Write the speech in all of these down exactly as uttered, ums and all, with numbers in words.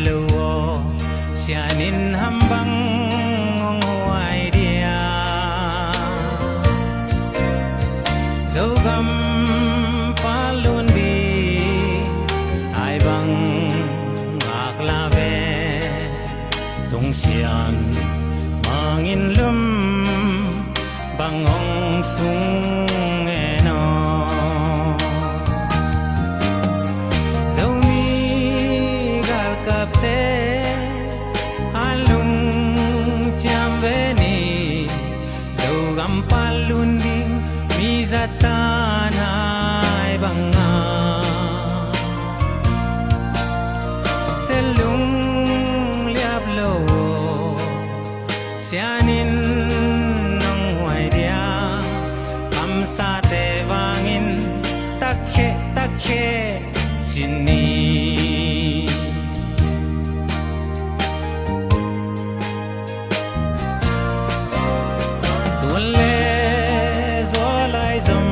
lo aw, sian in ham bang hong huai dia? Zogam palun di ai bang ngak la ve. Tung sian mangin lum bang hong sung e no. Zomi galkapte a lungciam ve ni. Zogam palun ding mi zatan ai banga. Selung liap lo sian in nong huai dia. Kamsate vangin takhe takhe cin ni. Tuan le zual ai zom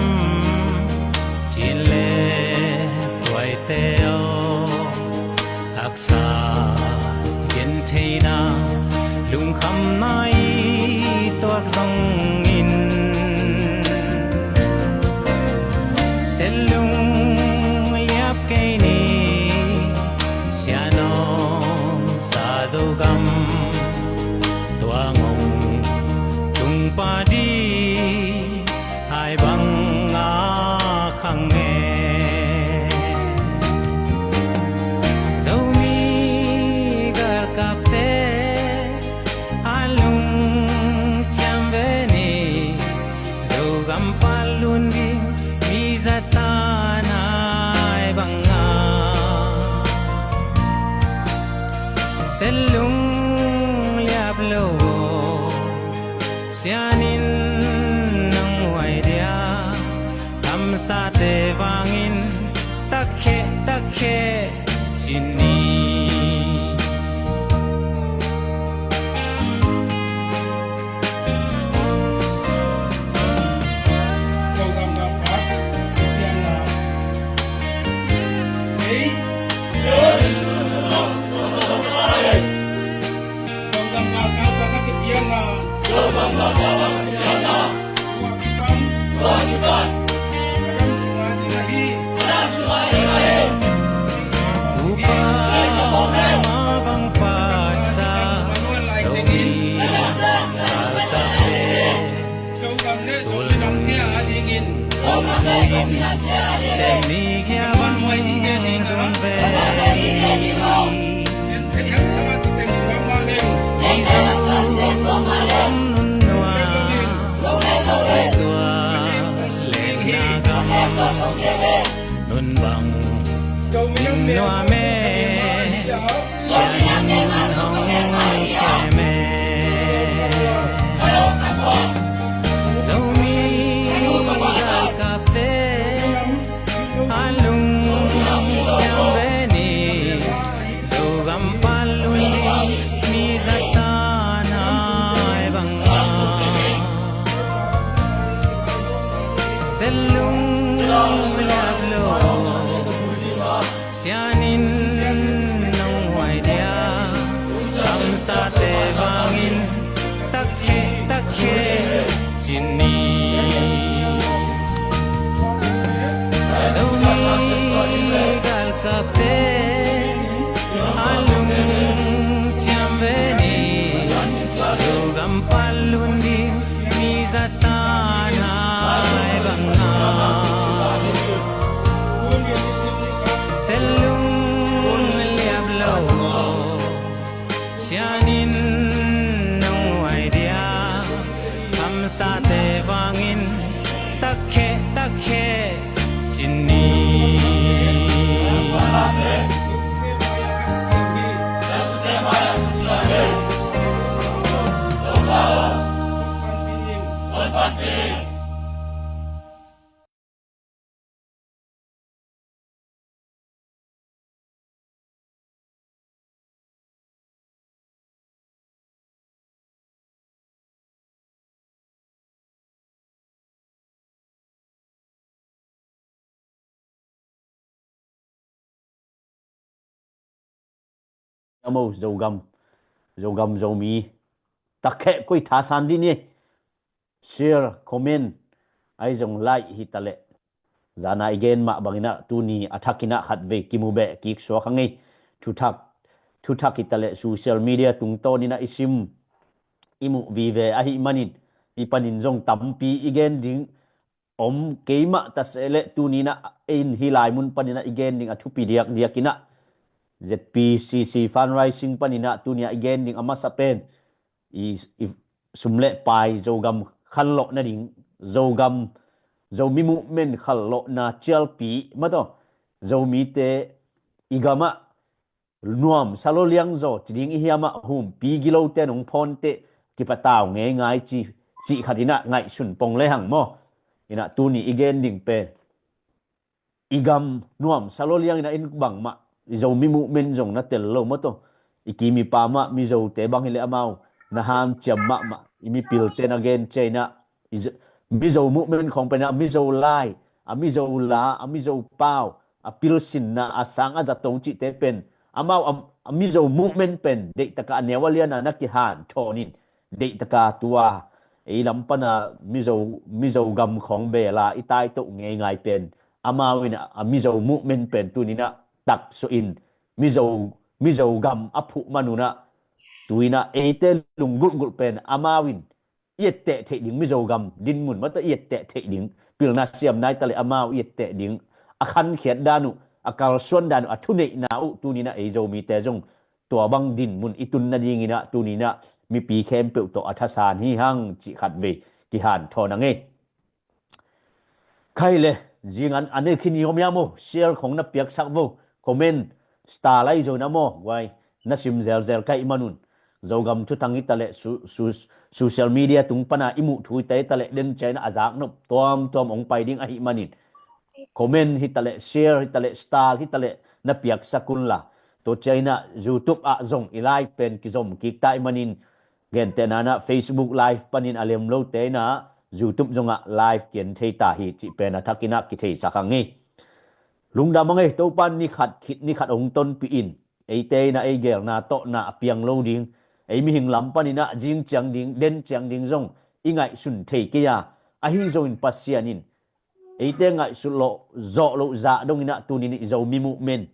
cin le tuaite aw. Haksa gentheina lungkhamna i tuak zongin, selung liap kei ni. Sianom sa Zogam tua ngong tung padi ai bang a khang e. Zomi galkapte a lungciam ve ni. Zogam palun ding mi zatan ai banga. Selung liap lo sian in nong huai dia. Kamsate vangin takhe takhe cin ni. Upa mah bang patsa lo hi. Galkapte sulung hong suin, sem ni kia bang zon ve hi. Ei Zogam nunnua, ei tua lengna gam nun bang nuam e. Sian in hong kem e. Zomi galkapte a lungciam ve ni. Zogam palun ding mi zatan ai banga. Selung liap lo sian in nong huai dia. Kamsate vangin takhe takhe cin ni. Zomi galkapte a lungciam ve ni. Zogam palun ding mi zatan ai banga. Selung liap lo sian in nong huai dia. Kamsate vangin takhe takhe cin ni. maw, Zogam, Zogam Zomi takheh koi thasan dih ni. Share, comment, ahi zong like hi taleh. Zana i gen mah banginah tuni a thakinah khatvei kimu beh kik suak hang ei. Thuthak, thuthak hi taleh social media tungtawninah i sim, i muh vive ahi manin, i panin zong tampi i gen ding om keimah taseleh tuninah in hi lai mun paninah i gen ding a thupi diakdiakinah Z P C C fundraising paninah tunia i gen ding a masa pen i, i sum le pai Zogam khanlawh nading, Zogam, Zomi movement khanlawhna cialpi mataw, Zomite i gamah nuam salo liangzaw ci ding i hiamah humpi gilote nong phawnte kipatau ngeingai ci, cih khatinah ngaihsun pong le hang maw. Inah tuni i gen ding pen i gam nuam salo lianginah in bangmah i Zomi movement zong na tel lo mataw. I kimipa mah Mizote bang hileh amau na hanciam mahmah, i mipilte na gen ciainah i Mizo movement khong penah a Mizo lai, a Mizo la, a Mizo pau, a pilsinna, a sang a zato cihte pen amau a Mizo movement pen deihtaka a neu a liana na kihanthawn in, deihtaka tua ei lam pana Mizo, Mizo gam khong bela i taitoh ngeingai pen amau in a Mizo movement pen tuninah taksuh in Mizo, Mizo gam a phuh manunah tuinah eite lunggulhgulh pen amau in i etteh theih ding, Mizo gam dinmun mataw i etteh theih ding, pilna siam nai taleh amau i etteh ding, a khankhiat dan uh, a kalsuan dan uh, a thuneihna uh tuninah ei Zomite zong tua bang dinmun i tun nadinginah tuninah mipi khempeuh tawh a thasan hi hang cih khatvei kihanthawn a ngei. Khai le, zingan a nei khin i om ia maw, share khong na piaksak vo, comment, star lai zo na maw, guai na sim zelzel kaih manun. Zogam thuthang hi taleh su, su, social media tung pana i muh thu hi taleh den ciainah a zaknop tuamtuam ong pai ding ahi manin comment hi taleh, share hi taleh, star hi taleh na piaksak unla. Tua ciainah YouTube ah zong i live pen kizom kik ta i manin, gentehna nah Facebook live panin a lem lote nah YouTube zongah live kian thei ta hi cih pen a thakinah kitheisak hang ei. Lungdam hang ei, Topan nikhat khit nikhat hong tonpih in, eite inah ei gelna tawhna a piang lo ding, ei mihing lam paninah zing ciang ding, den ciang ding zong i ngaihsun thei kei a, ahi zongin Pasian in eite ngaihsut lawh zawh loh zah donginah tunin i Zomi movement,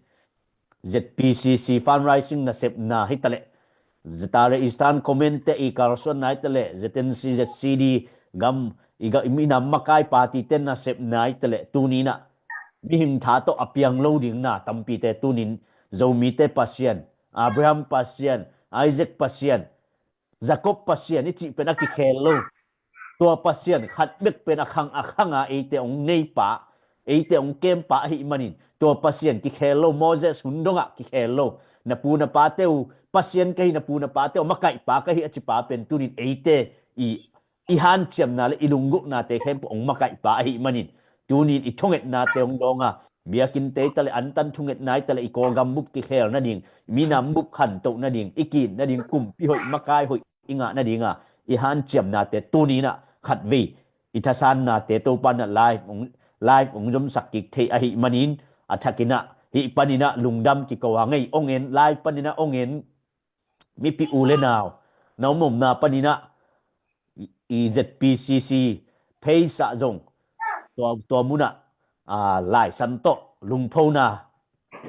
Z P C C fundraising nasepna hi taleh, Zatare Eastern Command te i kalsuanna hi taleh, Z N C, Z C D gam, i ga, i minam makai party te nasepna hi taleh, tuninah mihing tha tawh a piang lo ding na tampite tunin Zomite Pasian, Abraham Pasian, Isaac Pasian, Jacob Pasian i cih pen a kikhel lo. Tua Pasian khat bek pen a khang a khanga eite hong neipa, eite hong kempa ahi manin, tua Pasian kikhel lo, Moses hun dongah kikhel lo. Na pu na pate uh Pasian ka hi, na pu na pate uh makaihpa ka hi a cipa pen tunin eite i, i hanciamna le i lunggulhnate khempeuh hong makaihpa ahi manin, tunin i thungetnate hong dawnga, biakinte hi taleh, antan thungetna hi taleh, i Kawlgam bup kikhel nading, minam bup khantoh nading, i kin nading, kumpi hoih, makai hoih i ngah nadinga i hanciamnate tuninah khatvei i thasannate Topanah live hong, live hong zomsak kik thei ahi manin, a thakinah hih paninah lungdam kiko hang ei. Hong en, live paninah hong en mipi u le nau, na om omna paninah i, i Z P C C page ah zong tua, tua munah, a, laisan tawh lungphona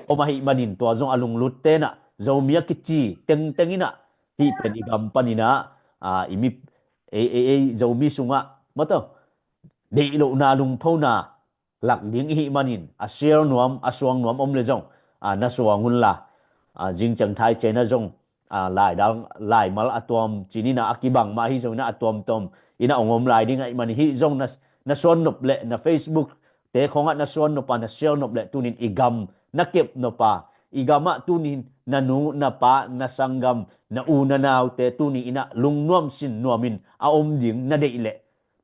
om ahi manin, tua zong a lunglut tenah Zomi a kici tengtenginah hih pen i gam paninah, a, i mi, ei, ei, ei Zomi sungah mataw deih lohna, lungphona lak ding ihi manin, a share nuam, a suang nuam om le zong, a, na suang unla, a, zingciang thai ciaina zong, a, laidal, laimal a tuam cinina a kibang mah ahi zongina a tuamtuam ina hong om lai ding ahi manin, hih zong na, na suan nop le na Facebook te khongah na suan nopa, na share nop le tunin i gam na kep nopa, i gamah tunin na nu, na pa, na sanggam, na u, na naute tunin ina lungnuam sinnuamin a om ding na deih leh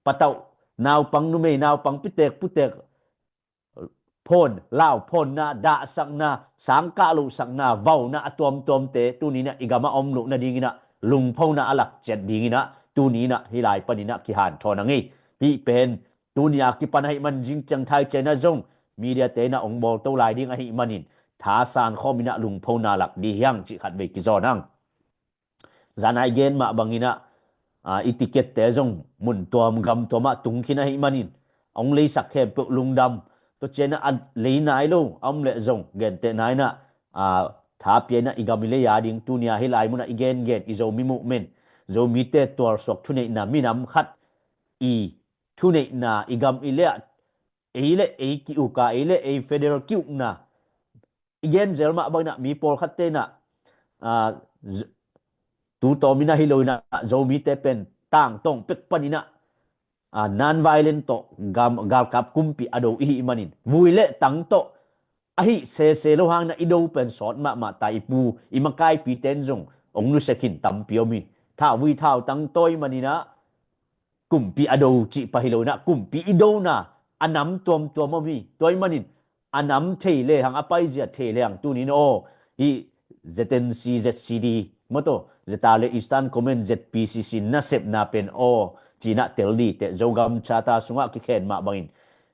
patauh, naupang numei, naupang pitek putek, phawn, lau phawnna, dahsakna, sangkah lohsakna, vauna a tuamtuamte tuninah i gamah om loh nadinginah lungphona a lak ciat dinginah tuninah hih lai paninah kihanthawn a ngei. Hih pen tuni a kipan ahi man zingciang thai ciaina zong media te inah hong bawlto lai ding ahi manin, thasan khawm inah lungphona lak dih hiang cih khat vei kizawn hang. Zan a i gen mah bangin ah, i ticket-te zong mun tuam gam tuam ah tung khin ahih manin, hong leisak khempeuh lungdam. Tua ciangin ah a lei nai lo a om leh zong gentehna inah, tha pia inah i gam i lei a ding tuni a hih lai munah i gengen i Zomi movement, Zomite tualsuak thuneihna minam khat i thuneihna i gam i lei ah ei le ei ki-uk a, ei le ei federal ki-ukna i gen zel mah bang inah mi pawlkhatte inah, tu tawm inah hi lo inah Zomite pen tangtawng pek pan inah non-violent tawh galkap kumpi a do i hih manin, vui le tang tawh ahi sese lo hang inah i do pen sawt mahmah ta. I pu i makaipite in zong hong nusia khin tampi om hi. Thauvui thautang tawi man inah kumpi a do cih pah hi lo inah kumpi i dona a nam tuamtuam om hi. Tua ahih manin a nam thei lehang, a paizia thei lehang tuni inah aw, hih Z N C, Z C D, maw tawh, Zeta le Eastern Command, Z P C C nasepna pen aw ci inah tel dih teh, Zogam Charter sungah kikhen mah bangin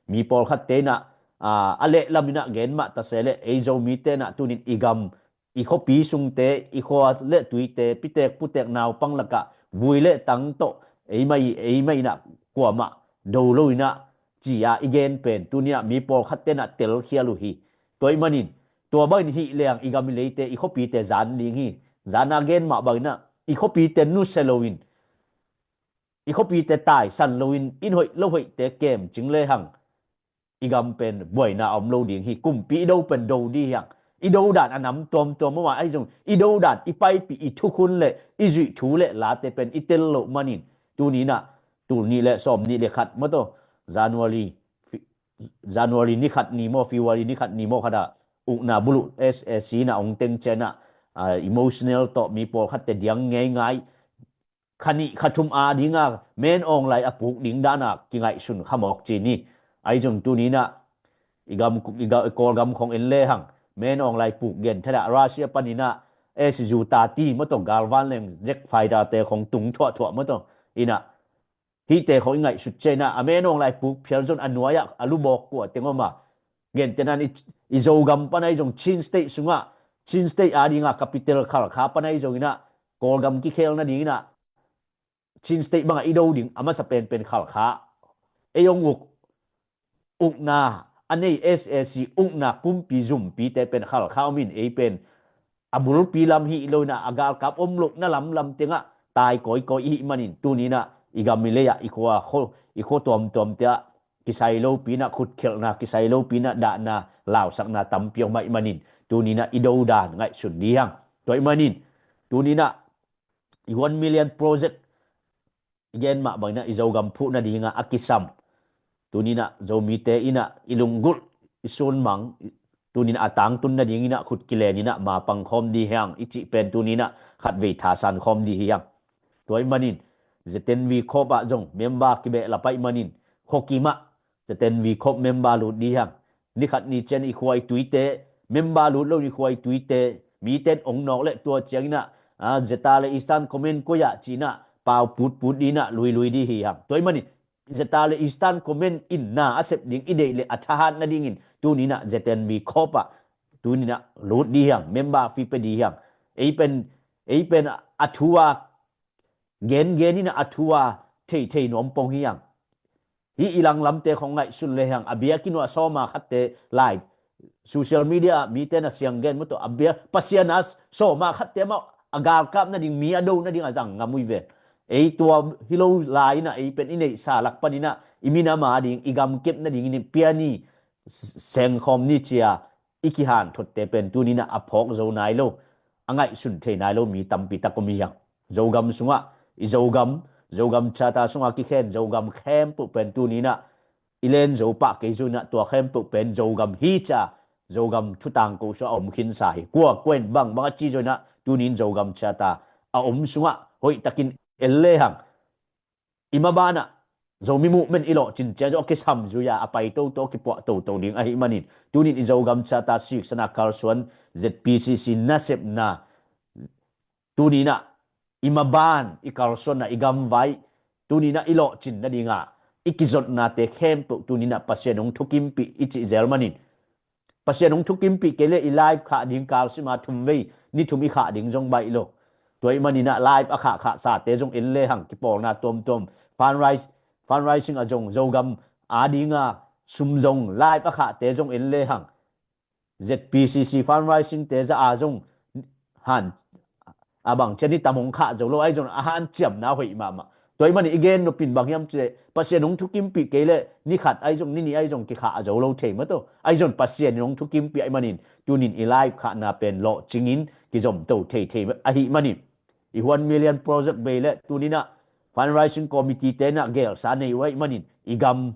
mi pawlkhatte inah a lehlam inah gen mah ta se leh, ei Zomite inah tuni in i gam, i khuapi sungte, i khua le tuite, pitek putek naupang lakah vui le tang tawh eimai eimai inah kuamah do lo inah ci a i gen pen tuni inah mi pawlkhatte inah telkhial uh hi. Tua ahih manin tua bangin hih lehang i gam i leite, i khuapite zan ding hi. Zan a gen mah bang inah i khuapite nusia loin, i khuapite taisan loin, inn hoih lo hoihte kemcing lehang i gam pen buaina a om lo ding hi. Kumpi i do pen do dih hiang. I do dan a nam tuamtuam om a, ahi zong i do dan, i paipih, i thukhun le i zuih thu le late pen i tel loh manin, tuni inah tul nih le sawm nih le khat maw tawh, January, January ni khat ni maw, February ni khat ni maw khat ah ukna buluh S A C inah hong teng ciang inah, emotional tawh mi pawlkhatte diang ngeingai, kha nih kha thum a dinga Men Aung Hlaing a puk ding dan a kingaihsun kha mawk ci ni. Ahi zong tuni inah i gam, i ga, i Kawlgam khong en lehang Men Aung Hlaing puk genteh a, Russia pan inah S U thirty maw tawh galvan leng jet fighter-te khong tung thuahthuah maw tawh inah, hihte khong i ngaihsut ciang inah a Men Aung Hlaing puk phial zong a nuai ah a lubawk kua teng om a, gentehna in i, i Zogam pan ahi zong Chin State sungah, Chin State a dinga capital Khalkha pan ahi zong inah Kawlgam kikhel nading inah Chin State bangah i do ding a masa penpen Khalkha. Ei hong uk, ukna a nei S A C ukna kumpi zumpite pen Khalkha om in, ei pen a bulpi lam hi lo inah a galkap om lohna lamlam tengah tai kawikawi i hih manin, tuni inah i gam i lei ah, i khua, i khua tuamtuamte ah kisai lopi inah khutkhelhna, kisai lopi inah dahna, lausakna tampi om ahih manin, tuni inah i do dan ngaihsun dih hiang. Tua ahih manin tuni inah i one million project i gen mah bang inah i Zogam phuh nadingah a kisam, tuni inah Zomite inah i lunggulh, i sunmang, tuni inah a tangtun nading inah khut kilen inah mapang khawm dih hiang i cih pen tuni inah khatvei thasan khawm dih hiang. Tua ahih manin Z N V Corp ah zong member kibehlap ahih manin, khuakim ah Z N V Corp member lut dih hiang. Ni khat ni ciang i khua i tuite, member lut lo i khua i tuite, mite in ong nawk leh tua ciang inah, Zeta le Eastern Command koi ah ci inah pau putput dih inah luilui dih hi hang. Tua ahih manin Zeta le Eastern Command in na a sep ding i deih leh a thahat nadingin tuni inah Z N V Corp ah tuni inah lut dih hiang, member fee pia dih hiang. Ei pen, ei pen a thu a gengen inah a thu a theithei nuam pong hi hang. Hih i langlamte khong ngaihsun lehang a biakinn uah sawma khatte lai, social media ah mite na siang gen maw tawh, a bia Pasian a sawma khatte amah a galkap nading, mi a do nading a zang ngam uh hi ve. Ei tua hi lo lai inah ei pen i neihsa lak pan inah i minam a ding, i gamkep nading in pia ni, sengkhawm ni ci a i kihanthotte pen tuni inah a phawk zo nai lo, a ngaihsun thei nai lo mi tampi tak om hi hang. Zogam sungah, i Zogam, Zogam Charter sungah kikhen Zogam khempeuh pen tuni inah i len zo pah kei zo inah tua khempeuh pen Zogam hi ci a, Zogam thutang ko sungah a om khinsa hi. Kua, kua in bangbang a ci zo inah tuni in Zogam Charter a om sungah hoihtakin en lehang i maban ah Zomi Movement i lawhcin ciang zong a kisam zui a, a pai toto, a kipuah toto ding ahih manin, tuni in i Zogam Charter siksan a kalsuan Z P C C nasepna, tuni inah i maban, i kalsuanna, i gamvai, tuni inah i lawhcin nading a i kizotnate khempeuh tuni inah Pasian hong thukimpih i cih zel manin, Pasian hong thukimpih kei le i live khah ding kalsima thum vei ni thum i khah ding zong baih lo. Tua ih maninah live a khahkhah sate zong en lehang kipawlna tuamtuam fundraise, fundraising a zong Zogam a dinga sum zong live a khahte zong en lehang Z P C C fundraising te za a zong han a bang cian ni tam hong khah zo lo ahi zong a hanciamna hoih mahmah. Tua ih manin i gen nopin bang hiam cileh Pasian hong thukimpih kei le ni khat ahi zong ni nih ahi zong kikhah a zo lo thei mah tawh ahi zong Pasian in hong thukimpih ahi manin tunin i live khahna pen lawhcingin kizomto thei thei ahi manin i One Million Project bei le tuninah fundraising committee tenah gelsa nei uh ahi manin i gam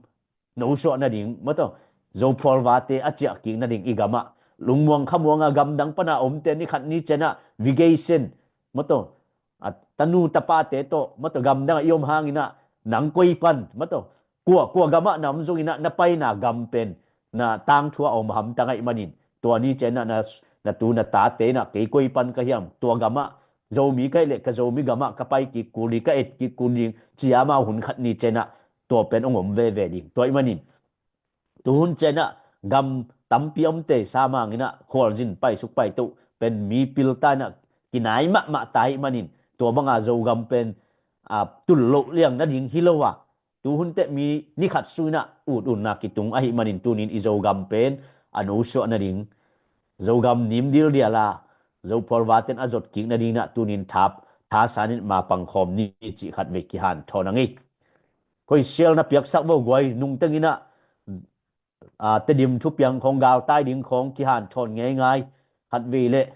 nosuah nading mah tawh Zophual vate a ciah kik nading i gamah lungmuang khamuanga gamdang pana omte ni khat ni cianah vigei sen mah tawh a tanu tapate tawh mah tawh gamdangah i om hanginah nang koi pan mah tawh kua kua gamah na om zonginah na paina gam pen na tangthua om hamtang ahi manin tua ni cianah na, na tu na tate inah kei koi pan ka hiam tua gamah Zomi ka hih leh ka Zomi gamah ka pai kik kul ding ka et kik kul ding cia amau hun khat ni cianah tua pen hong om veve ding. Tua ih manin tuhun cianah gam tampi omte samanginah khualzin paisuk paito pen mi pilta inah kinai mahmah ta ih manin tua banga Zogam pen a tul loh liang nading hi lo a tuhun teh mi ni khat sunginah ut utna kitung ahi manin tunin i Zogam pen a nosuah nading Zogam nim dildial a Zophual vaten a zot kik nadinginah tunin thap thasanin mapangkhawm ni cih khat vei kihanthawn a ngei. Koi sial na piaksak vo guai nungtenginah a, Tedim thupiang khawng galtai ding khawng kihanthawn ngeingai khat vei leh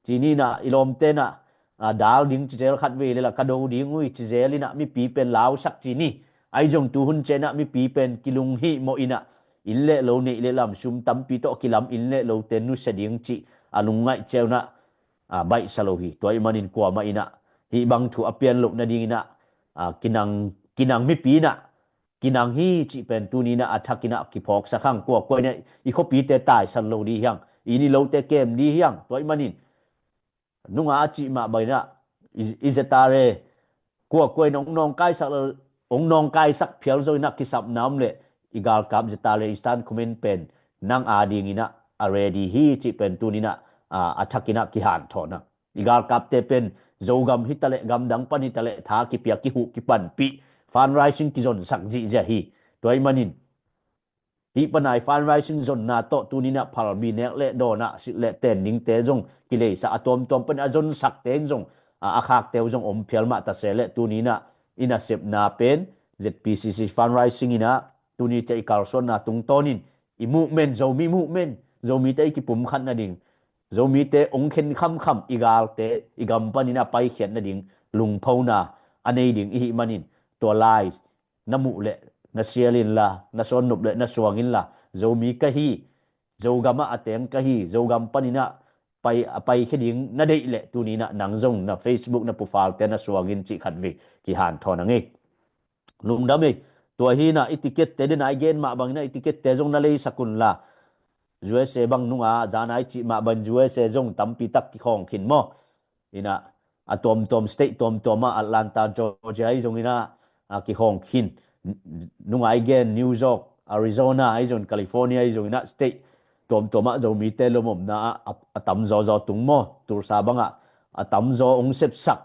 cininah i lawmtenah a, dal ding cizel khat vei leh la ka do ding ui cizelinah mipi pen lausak cini ahi zong tuhun cianah mipi pen kilung hih mawh inah inn le lo neih le lam sum tampi tawh kilam inn le lote nusia ding cih a lungngaih ciaunah a, baihsa lo hi. Tua ih manin kuamah inah hih bang thu a pian loh nadinginah a, kinang, kinang mipi inah kinang hi cih pen tuninah a thakinah kiphawksak hang kuakua inah i khuapite taisan lo dih hiang i ni lote kem dih hiang tua ih manin nunga a cih mah banginah i, i zetare kuakua inah hong nawngkaisak lo hong nawngkaisak phial zo inah kisapna om leh i galkap zetare Eastern Command pen nang a dinginah a ready hi cih pen tuninah a, a thakinah kihanthawn a i galkapte pen Zogam hitaleh gamdang pan hitaleh tha kipiak kihuh kipanpih fundraising kizonsak zihziah hi. Tua ih manin hih panai fundraising zonna tawh tuninah phalbi nek le dawnah silh le ten dingte zong kileisa a tuamtuam panin a zonsakte in zong a, a khakte uh zong om phial mah tase le tuninah i nasepna pen Z P C C fundraising inah tuni cia i kalsuanna tungtawnin i movement Zomi movement Zomite i kipumkhat nading Zomite ong khen khamkham i galte i gam panin a paikhiat nading lungphona a nei ding i hih manin tua lai na muh leh na sial inla na sawnnop leh na suang inla Zomi ka hi Zogamah a teng ka hi Zogam paninah pai a paikhia ding na deih leh tuninah nang zong na Facebook na pufalte na suangin cih khat vei kihanthawn a ngei. Lungdam ei. Tua hinah i ticket te dena i gen mah banginah i ticket te zong na leisak unla U S A bang nunga zana i cih mah bangin U S A zong tampi tak kikhawng khin maw? Inah a tuamtuam state tuamtuam ah Atlanta Georgia i zong inah a kikhawng khin. Nunga i gen New York, Arizona i zong California i zong inah state tuamtuam ah Zomite lomomna ah a, a tamzaw zaw tung maw? Tulsa bangah a tamzaw ong sepsak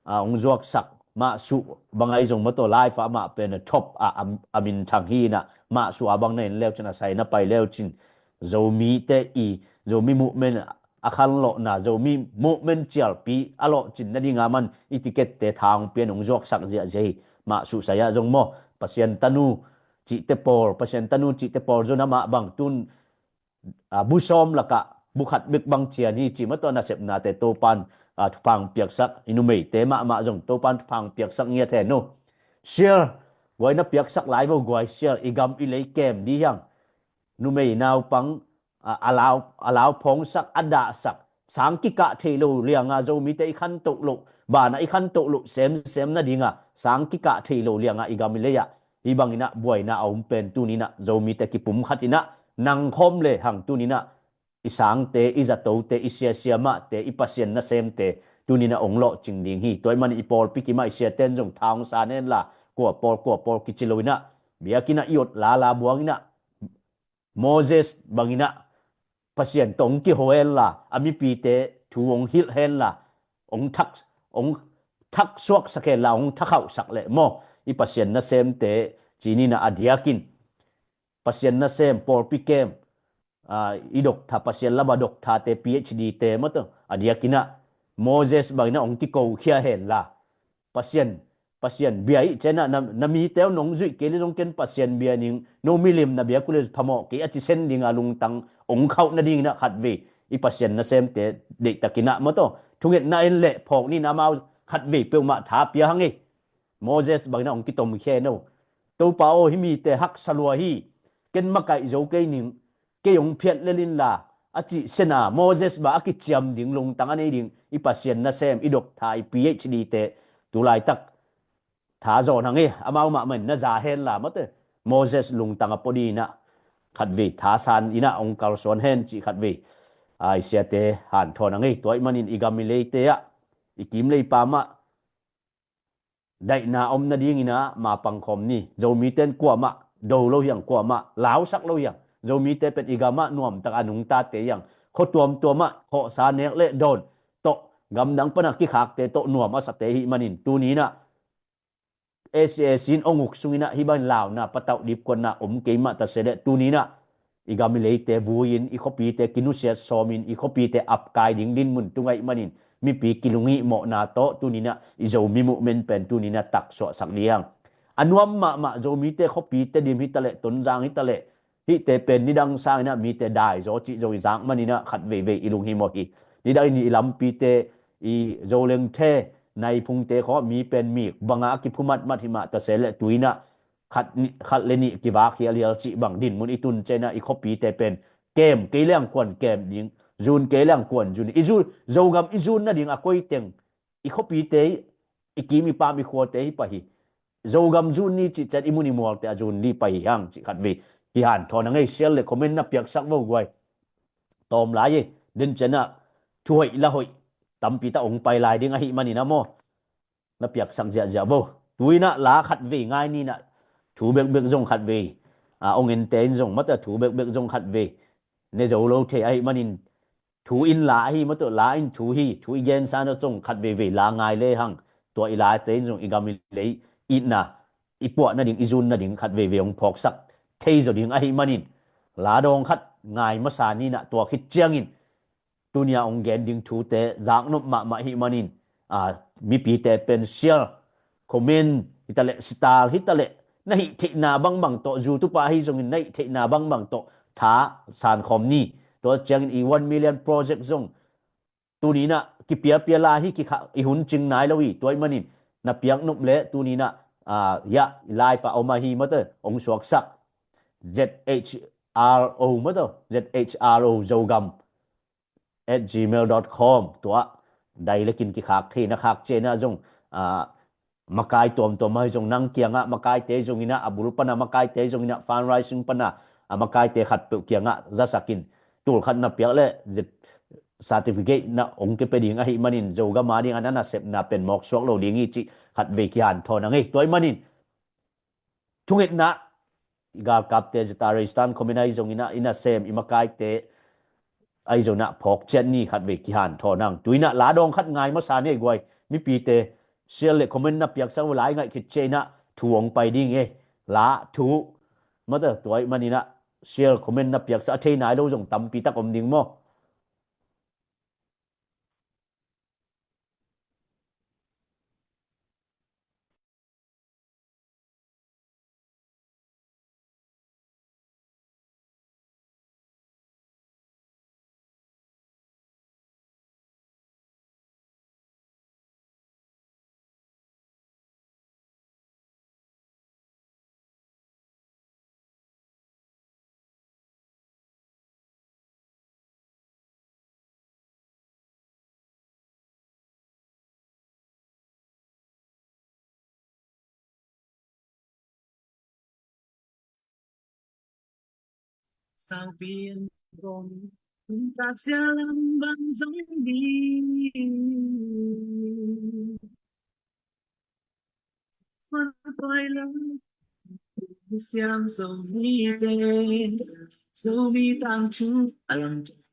a ong zuaksak mahsuh bang ahi zong mawtaw life ah mah pen a thop a, a, a minthang hi inah mahsuh a bang na en leucin a sai na pai leucin Zomite i Zomi movement a khanlawhna Zomi movement cialpi a lawhcin nadinga man i ticket te thang pian ong zuaksak ziahziah hi. Mahsuh sai ah zong maw Pasian tanu cihte pawl Pasian tanu cihte pawl zon amah bang tun a, bu sawm lakah bu khat bek bang cian hi ci mawtaw nasepnate Topan a, thupha hong piaksak i numeite mahmah zong Topan thupha hong piaksak ngiat hen uh. Share guai na piaksak lai vo guai share i gam i lei kem dih hiang. Numei naupang a, a lau a lau phawngsak a dahsak sang kikah thei lo lianga Zomite i khantoh loh bana i khantoh loh semsem nadinga sang kikah thei lo lianga i gam i lei ah hih banginah buaina a um pen tuninah Zomite kipum khatinah nang khawm le hang tuninah i sangte i zatote i siasia mahte i Pasian nasemte tuninah ong lawhcing ding hi. Tua i man i pawlpi kimah i siaten zong tha ong sa nenla kua pawl kua pawl kici loinah biakinah i ot lala buanginah Moses banginah Pasian tawh hong kiho hen la, a mipite thu hong hilh hen la, hong thak, hong thaksuaksak hen la, hong thakhauhsak leh maw, i Pasian nasemte ci ni in ah, a diakin Pasian nasem, pawlpi kem, aa, i doktha, Pasian lama dokthate, P H D te maw tawh, a diakin ah Moses bangin ah hong kikokhia hen la, Pasian, Pasian bia ih ciangin ah, na, na mite uh nong zuih kei leh zong ken Pasian bia ning, no milim na biak uh leh phamawh kei a ci sen ding a lungtang hong khauh nadingin ah khatvei i Pasian nasemte deihtakin ah maw tawh, thungetna en leh phawk ni in ah, amau khatvei peuhmah tha pia hang ei. Moses bangin ah hong kitomkhia hen aw. Topa aw, hih mite haksa lua hi, ken makaih zo kei ning, kei hong phiat lel in la, a cih sen a, Moses bang a kiciam ding lungtang a nei ding i Pasian nasem, i doktha, i P H D te, tu laitak tha zawn hang ei, amau mahmah in na za hen la maw tawh, Moses lungtang a pua dingin ah khatvei thasan in ah hong kalsuan hen cih khatvei, aa, i siate hanthawn hang ei. Tua ahih manin i gam i leite ah, i kim lei pam ah daihna om nadingin ah mapang khawm ni. Zomite in kuamah do lo hi hang, kuamah lausak lo hi hang. Zomite pen i gam ah nuamtak a nungtate hi hang. Khua tuamtuam ah khawhsa nek leh dawn tawh, gamdang pan a kikhakte tawh nuam a sate ahih manin, tuni in ah S A C in hong uk sungin ah hih bangin launa, patauh, dipkuatna om kei mah ta se leh, tuni in ah i gam i leite vui-in, i khuapite kinusiat sawmin, i khuapite apkai ding dinmun tung ahih manin, mipi kilunghihmawhna tawh tuni in ah i Zomi movement pen tuni in ah taksuahsak ding hi hang. A nuam mahmah Zomite khuapite dim hi ta leh, Tonzang hi ta leh, hihte pen nidang sangin ah mite dai zaw cih zong i zak manin ah khat veivei i lunghimawh hi. Nidang in i lampite, i Zolengthe, Naiphungte khawng mi pen mik banga a kiphumatmat hi mah ta se leh, tu-in ah khat ni, khat le nih kivak hialhial cih bang dinmun i tun ciangin ah i khuapite pen kem kei leng kuan kem ding, zun kei leng kuan zun. I zun, Zogam i zun nading a koi teng, i khuapite, i kim i pam i khuate hi pah hi. Zogam zun ni cih ciang i mun i mualte a zun ni pah hi hang cih khat vei kihanthawn a ngei. Share le comment na piaksak vo guai. Tawm lai e, den ciang ah thu hoih la hoih tampi tak hong pai lai ding ahih manin ah maw, na piaksak ziahziah vo. Tu-in ah la khat vei ngai ni in ah, thu bekbek zong khat vei, a, hong ente in zong, mata thu bekbek zong khat vei ne zo lo thei ahih manin, thu in la ahi mah tawh, la in thu hi, thu i gensa na zong khat veivei la ngai le hang. Tua i late in zong i gam i lei itna, i puah nading, i zun nading khat veivei hong phawksak thei zaw ding ahih manin, la dawng khat ngai masa ni in ah. Tua khit ciangin tuni a hong gen ding thute zaknop mahmah ahih manin, a, mipite pen share, comment hi ta leh, sitar hi ta leh, na hih theihna bangbang tawh, YouTube ah ahi zongin na hih theihna bangbang tawh tha san khawm ni. Tua ciangin i one million project zong tuni in ah kipiapia lai hi, kikha, i hun cing nai lo hi. Tua ahih manin na piak nop leh tuni in ah, a, ya, i live ah om ahi mah tawh, hong suaksak Z H R O mah tawh, Z H R O Zogam at gmail dot com, tua direct in kikhak thei na. Khak ciang ah zong, a, makai tuamtuam ahi zong, nang kiangah makaite zong in ah, a bul pan a makaite zong in ah, fundraising pan a, a, makaite khatpeuh kiangah zasak in, tul khat na piak leh zet certificate na hong kipia ding ahih manin, Zogam a ding a na nasepna pen mawk suak lo ding hi cih khat vei kihanthawn a ngei. Tua ahih manin thungetna, i galkapte, zeta, Reistan comment ahi zong in ah, i nasem, i makaite ahi zong in ah phawk ciat ni, khat vei kihanthawn hang. Tu-in ah la dawng khat ngai masa ni ei guai. Mipite share le comment na piaksak uh, la i ngaih khit ciang in ah thu hong pai ding e. La, thu, mata, tua ahih manin ah share, comment na piaksak a thei nai lo zong tampi tak om ding maw.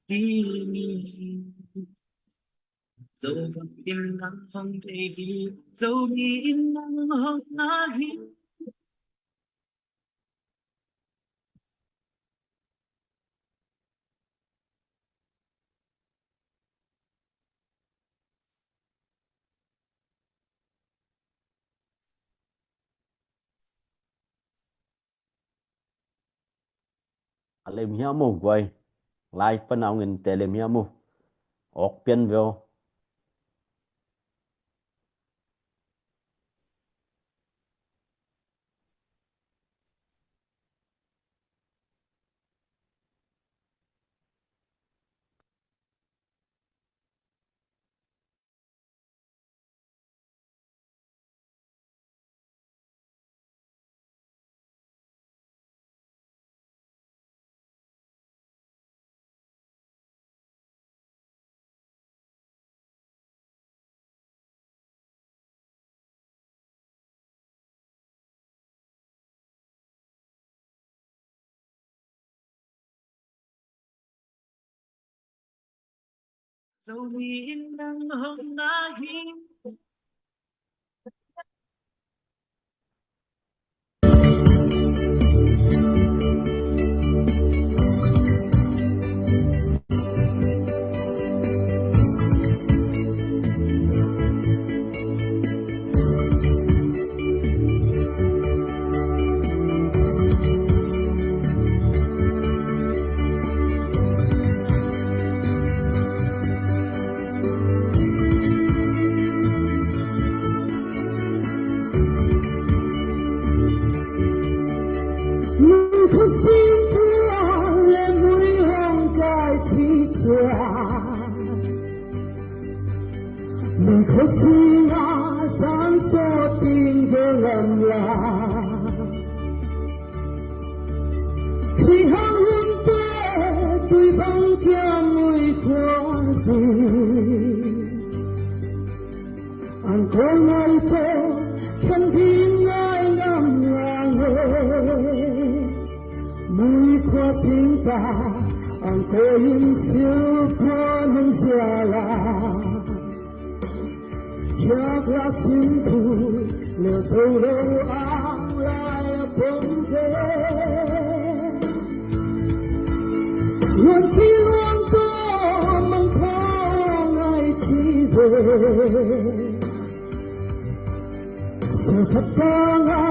ding hi. Zomi in nang hong deih hi. Zomi in nang hong ngak hi. A lem hiam maw guai? Live pan a hong ente lem hiam maw? Awk pian ve aw. Zomi in nang hong ngak hi. Nung khuasim pua le mui hong kai ci ciang, nung khuasim a zan sawt ding gel lam la. Hih hang hunte tui bang kiam mui khua zing, Angkor ngaite khen ding ngai ngam ngang e. Mui khua zing ta Angkor in silpuan hong zia la. Khiak la sim thu le zo lo ang lai a pom ve. Luan khi luang tawh mang thawng ai ci ve. Sa khat tang a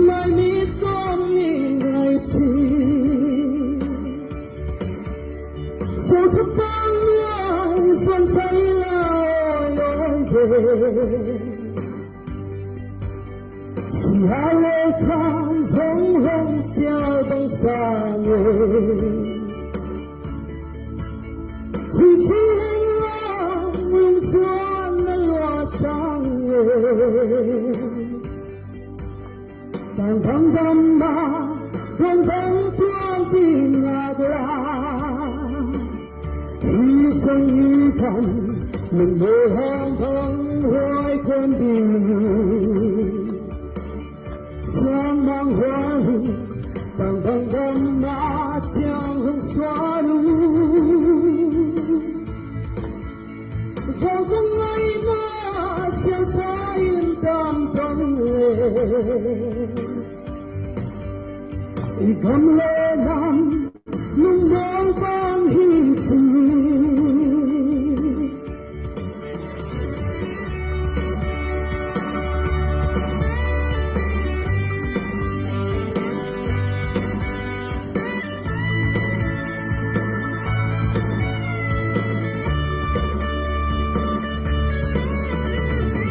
mai mit kawm ni ngai ci. Sawlkhat tang nuai suan sai lai awi ve. Sia le kham zong hong sial bang sang e. Hui khi heng lang lung suan na lua sang e. Tang bang dam ma, dong bang tuang pi ngak la. Hi song hi pan, mun mo hong bang huai kuan ding. Siang mang huai, tang bang dam ma, siang hong suan u. Vawng kong ngai ma siangsa in tam zong le, i gam le nam nung mawng bang hi ci.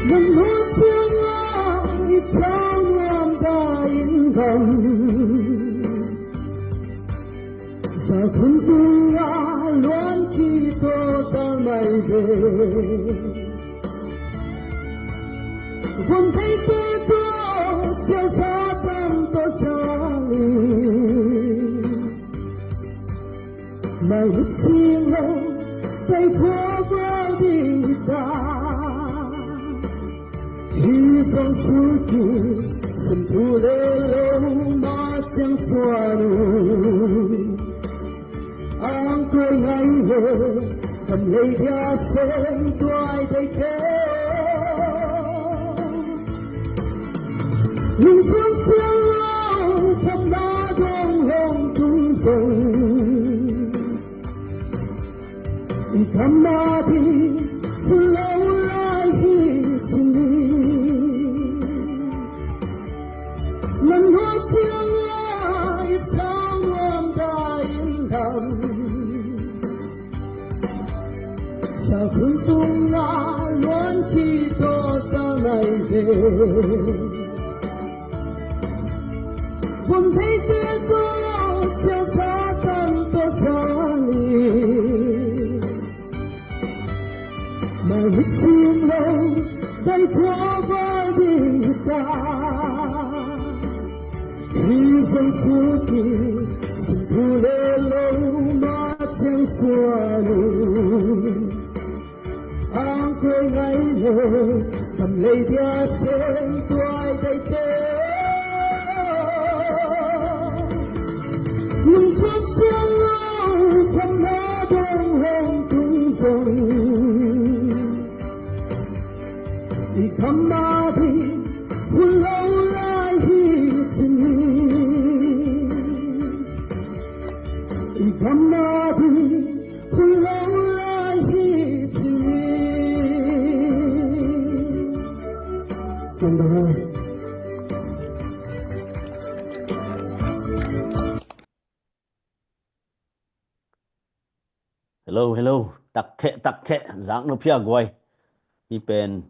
Nang hun ciang a i sau nuam ta in dam. Za thum tung a luan khi to sa mai ve. Von thei te to sia sa tam to sa li. Mai hit sing lo, tai khua val ding hi ta. Hi zong suki, sim thu le lo, ma ciang suan u. Ang koi ngai le, kam lei dia sem tuai dei te. Lung suang siang lo, kam na dong hong tung zong. I kam na di, lo lai hi cin ni. Nan hua ciang a i sau nuam ta in dam. Sa khun tung a luan khi to sa nai ve. Vom thei te to sia sa tan to sa ni. Mai hit sin lo, dai khua vai ding ta. Hi zong suki, sin tu le lo, ma ciang suanu. Ang koi ngai le, kam lei dia sem tuai dai te. Lung suan suan lo, kam na dong hong tung zong. I kam na di, hun lo lai hi cin ni. I kam na di, hun lo lai hi cin ni. Kan dong hong. Hello, hello. Takkheh, takkheh. Zak no phia guai. I pen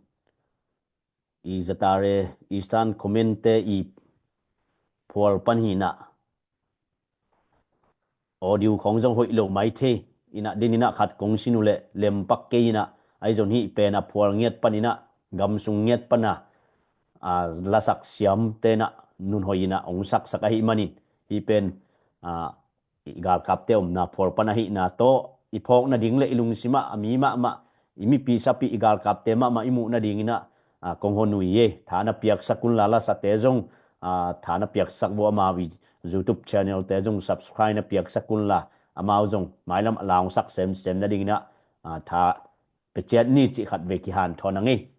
i zatare Eastern Command te i phual pan hi na. Audio khong zong hoih lo mai thei. Ina din ina khat kong sin uh le lem pak kei ina. Ai zon hi pen a phual ngiat pan ina. Gam sung ngiat pan a. A lasak siam te na nun hoih ina ong saksak ahi manin. Hi pen a i galkapte omna phual pan ahihna tawh i phawk nading le i lungsimah a mi mahmah, i mipi sapi, i galkapte mahmah i muh nadinginah, a, kong hon uh hi. Tha na piaksak unla, lasate zong, a, tha na piaksak vua, amau i YouTube channel te zong subscribe na piaksak unla, amau zong mailam a laungsak semsem nadinginah, a, tha peciat ni cih khat vei kihanthawn a ngei.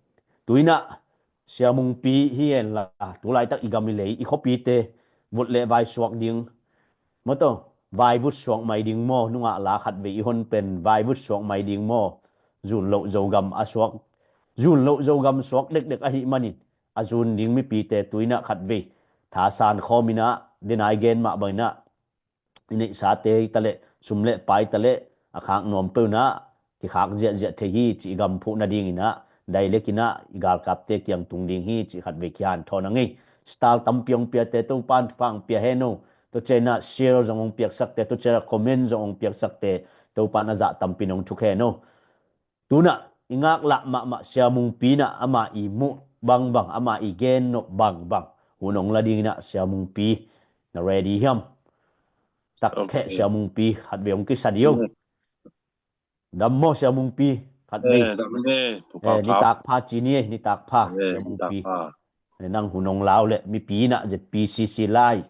Tuinah Sia Mungpi hi henla, tulaitak i gam i lei, i khuapite vut le vai suak ding maw, to vai vut suak mai ding maw, nungah la khat vei i hon pen vai vut suak mai ding maw, zun loh Zogam a suak, zun loh Zogam suak dekdek ahih manin a zun ding mipite tuinah khat vei thasan khawminah, denai gen mah banginah i neihsate hi taleh, sum le pai taleh, a khak nuam peuhnah kikhak ziahziah thei hi cih i gam phuh nadinginah, dailekinah i galkapte kiang tung ding hi cih khat vei kihanthawn a ngei. Star tampi hong piate Topan thupha hong pia hen o. Tua cianginah share zong hong piaksakte, tua cianginah comment zong hong piaksakte Topan a zah tampi nong thuk hen o. Tunah i ngaklah mahmah Sia Mungpi inah ama i muh bangbang, ama i gen nop bangbang hun hong la dinginah Sia Mungpi na ready hiam? Takheh. Ok. Sia Mungpi khat vei hong kisa dih o. Mm. Dam maw Sia Mungpi? Khat vei. Eh, dam ne, eh, nitak pha ci ni, eh, nitak pha, eh, Sia Mungpi. Nitak pha. Eh, nang hun hong lau le mipi inah Z P C C live,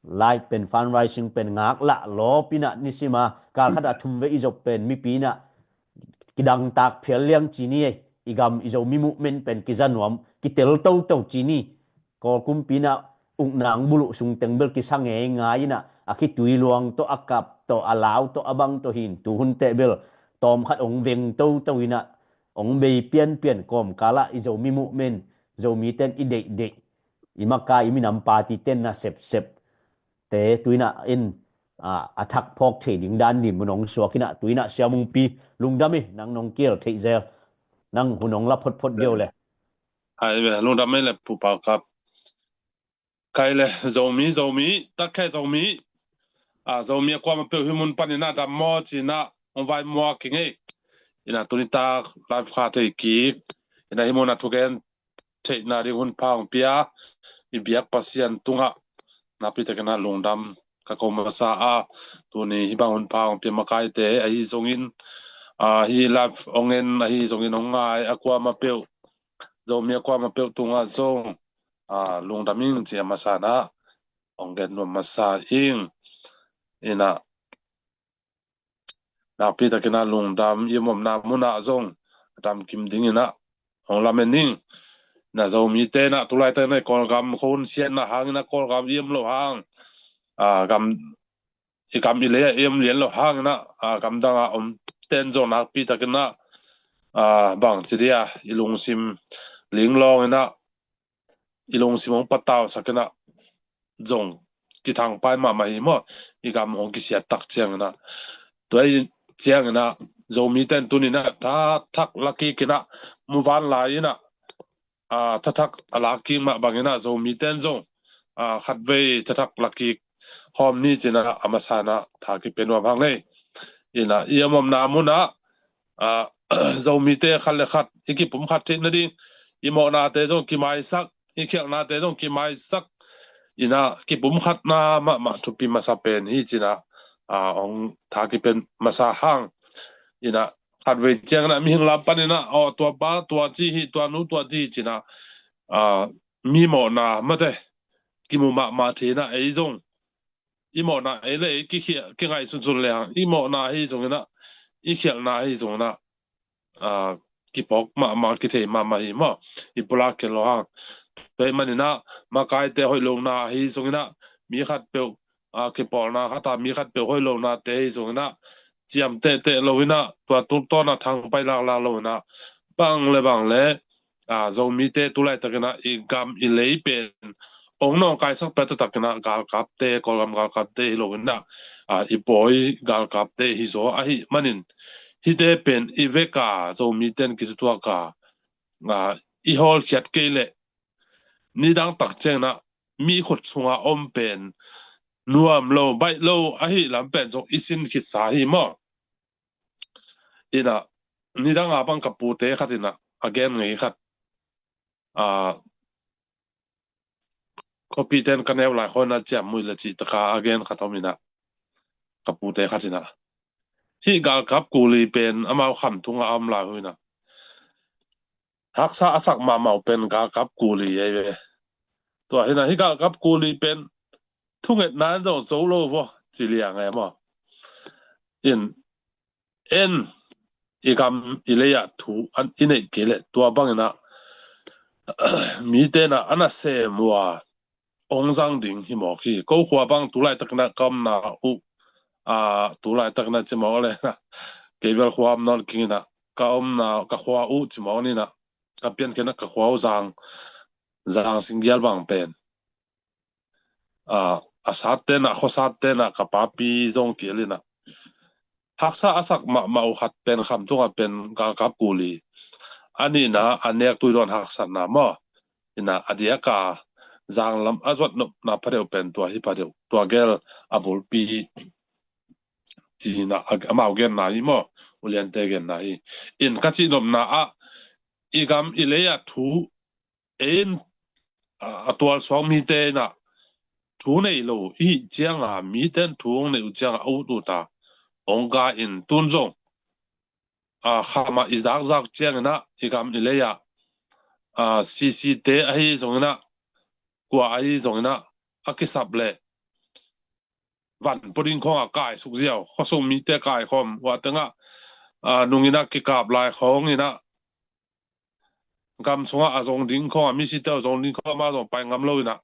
live pen fundraising pen ngaklah lawp inah nisima kal khatah thum vei i zop pen mipi inah kidangtak phial liang ci ni, eh, i gam i Zomi movement pen kiza nuam, kitel toto ci ni. Kawl kumpi inah ukna hong buluh sungteng bel kisa ngeingai inah, a khitui luang tawh, a kap tawh, a lau tawh, a bang tawh hin, tuhun teh bel tawmkhat hong veng toto inah, hong bei pianpian, kawmkalah i Zomi movement, Zomite'n i deihdeih, i makai, i minam party te'n na sepsep te tuinah in, a, a thak phawk thei ding dan dim mun hong suak inah, tuinah Sia Mungpi lungdam hi, nang nong kiel theih zel, nang hun hong la photphot deuh le. Hai ve, lungdam hi le Pu Pau Kap. Kai le, Zomi, Zomi, takheh Zomi. A, Zomi a kuamah peuh hih mun panin a dam maw ci-in a hong vai muak ing ei. Ina tuni tak live kha thei kik. Ina hih mun a thugen theihna ding hun pha hong pia i biak Pasian tungah nakpi takin a lungdam ka ko masa a, tuni hih bang hun pha hong pia makaite ahi zongin, a, hih live hong en ahi zongin hong ngai a kuamah peuh, Zomi a kuamah peuh tungah zong, a, lungdam ing ci a masa na hong gen nuam masa ing. Ina nakpi takin ah lungdam, i om omna munah zong a damkim dingin ah hong lamen ning. Na Zomite in ah tulaitak in ah i Kawlgam khuahun siatna hangin ah Kawlgam i om loh hang, a, gam, i gam i lei ah i om lian loh hangin ah, a, gamdang a om ten zong nakpi takin ah, a, bangci dia i lungsim linglawng in ah i lungsim hong patausak in ah zong kithangpai mahmah hi maw. I gam hong kisiat tak ciangin ah, tua hi ciangin ah Zomite in tuni in ah thathak la kik in ah, muvanlai in ah, a, thathak a la kik mah bangin ah Zomite in zong, a, khatvei thathak la kik khawm ni ci in ah a masa in ah tha kipia nuam hang ei. In ah i om omna munah, a, Zomite khat le khat i kipumkhat theih nading, i mawhnate zong kimaisak, i khialhnate zong kimaisak in ah kipumkhatna mahmah thupi masa pen hi ci in ah, a, hong tha kipia masa hang. In ah khatvei ciangin ah mihing lam panin ah, aw, tua pa tua ci hi, tua nu tua ci hi ci in ah, a, mi mawhna mate kimu mahmah thei in ah ei zong i mawhna ei le ei kikhia-, kingaihsunsun le hang, i mawhna ahi zongin ah, i khialhna ahi zongin ah, a, kiphawk mahmah, kithei mahmah hi maw. I pulak khin lo hang. Tua ahih manin ah makaite hoih lohna ahi zongin ah, mi khatpeuh, a, kipawlna khat ah mi khatpeuh hoih lohnate ahi zongin ah, ciam tehteh lo in ah, tua tul tawn ah thangpai laklak lo in ah, bang le bang le, a, Zomite tulaitakin ah i gam i lei pen hong nawngkaisak pia taktakin ah galkapte, Kawlgam galkapte hi lo in ah, a, i pawi galkapte hi zaw ahih manin, hihte pen i vek a, Zomite in kitutuak a, a, i hawlkhiat kei leh nidang tak ciangin ah mi khut sunga om pen nuam lo, baih lo ahih lam pen zong i sin khitsa hi maw. In ah, nidang a bang ka pute khat in ah a gen ngei khat, a, khuapite in ka neu lai khawng in ah ciamnuih le cih taka a gen khat om in ah, ka pute khat in ah, hih galkap kuli pen amau khamtung a om lai uh in ah, haksa a sak mahmah uh pen galkap kuli ahi ve. Tua hi in ah hih galkap kuli pen thungetna in zong zo lo vaw ci liang e maw. In, en i gam i lei ah thu an i neih kei leh tua bangin ah mite in ah a nasem uh a hong zang ding hi mawk hi. Ko khua bang tulaitakin ah ka omna uh, a, tulaitakin ah ci mawk le, kei bel khua om nawn keng in ah, ka omna, ka khua uh ci mawk ni in ah, ka piankhiatna ka khua uh Zang, Zang Singgial bang pen, a, a satte in ah, khuasatte in ah ka papi zong kil in ah, haksa a sak mahmah uh khat pen khamtung a pen galkap kuli. A nihna a nek tuidawn haksatna maw. In ah a diak a Zang lam a zuat nopna phadeuh pen tua hi phadeuh, tua gel a bulpi ci in ah, a, amau genna hi maw, uliante genna hi. In ka cih nopna ah i gam i lei ah thu ei in, a, a tualsuak mite in ah thu nei lo i hih ciang a, mite in thu hong neih uh ciang a, a ut ut a hong gai in, tun zong, a, kham ah i zakzak ciangin ah i gam i lei ah, a, sisite ahi zongin ah, kua ahi zongin ah, a kisap leh van pua ding khawng a kaisuk ziau, khuasung mite kaikhawm, ua teng ah, a, nung in ah kikap lai khawng in ah, gam sungah a zong ding khawng a, misite a zong ding khawng a, amau zong pai ngam lo in ah,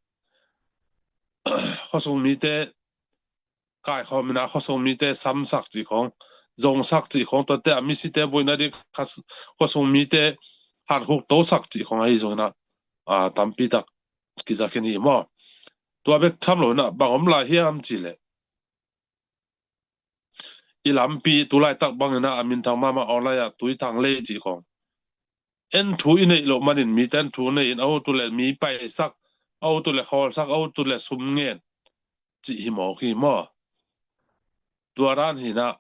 khuasung mite kaikhawm in ah, khuasung mite samsak cih khawng, zongsak cih khawng, tuate a misite buaina ding kha-, khuasung mite hankhuk tosak cih khawng ahi zongin ah, a, tampi tak kiza khin hi maw. Tua bek tham lo in ah bang om lai hiam cih leh, i lampi tulaitak bangin ah a minthang mahmah online ah Tuithang lei cih khawng, en thu i neih loh manin mite in thu nei in, a ut uh leh mi paisak, a ut uh leh khawlsak, a ut uh leh sum ngen cih hi mawk hi maw. Tua dan hi in ah,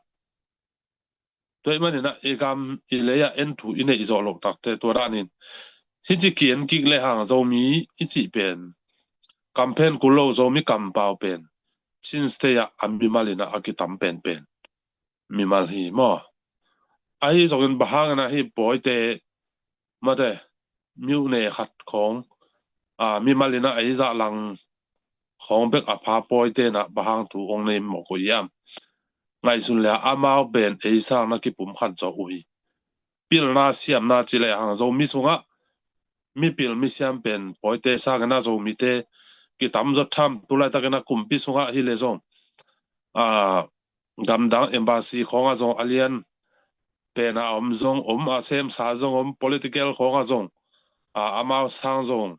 tua ahih manin ah i gam i lei ah en thu i neih zawh loh takte, tua danin hih ci ki-en kik lehang Zomi i cih pen kamphen kul lo, Zomi kampau pen Chin State ah a mimal in ah a kitam penpen mimal hi maw. Ahi zongin bang hangin ah hih pawite mate, myone khat khawng, a, mimal in ah ei zahlang khawng bek a pha pawite in ah bang hang thu hong nei mawk uh hiam. ngaihsun le amau pen ei sang na kipumkhat zo uh hi. Pilna siamna ci le hang Zomi sungah mipil misiam pen pawite sangin a Zomite kitam zo tham, tu laitakin a kumpi sungah hi le zong, a, gamdang embassy khawngah zong a lian pen a om zong om, a semsa zong om, political khawngah zong, a, amau sang zong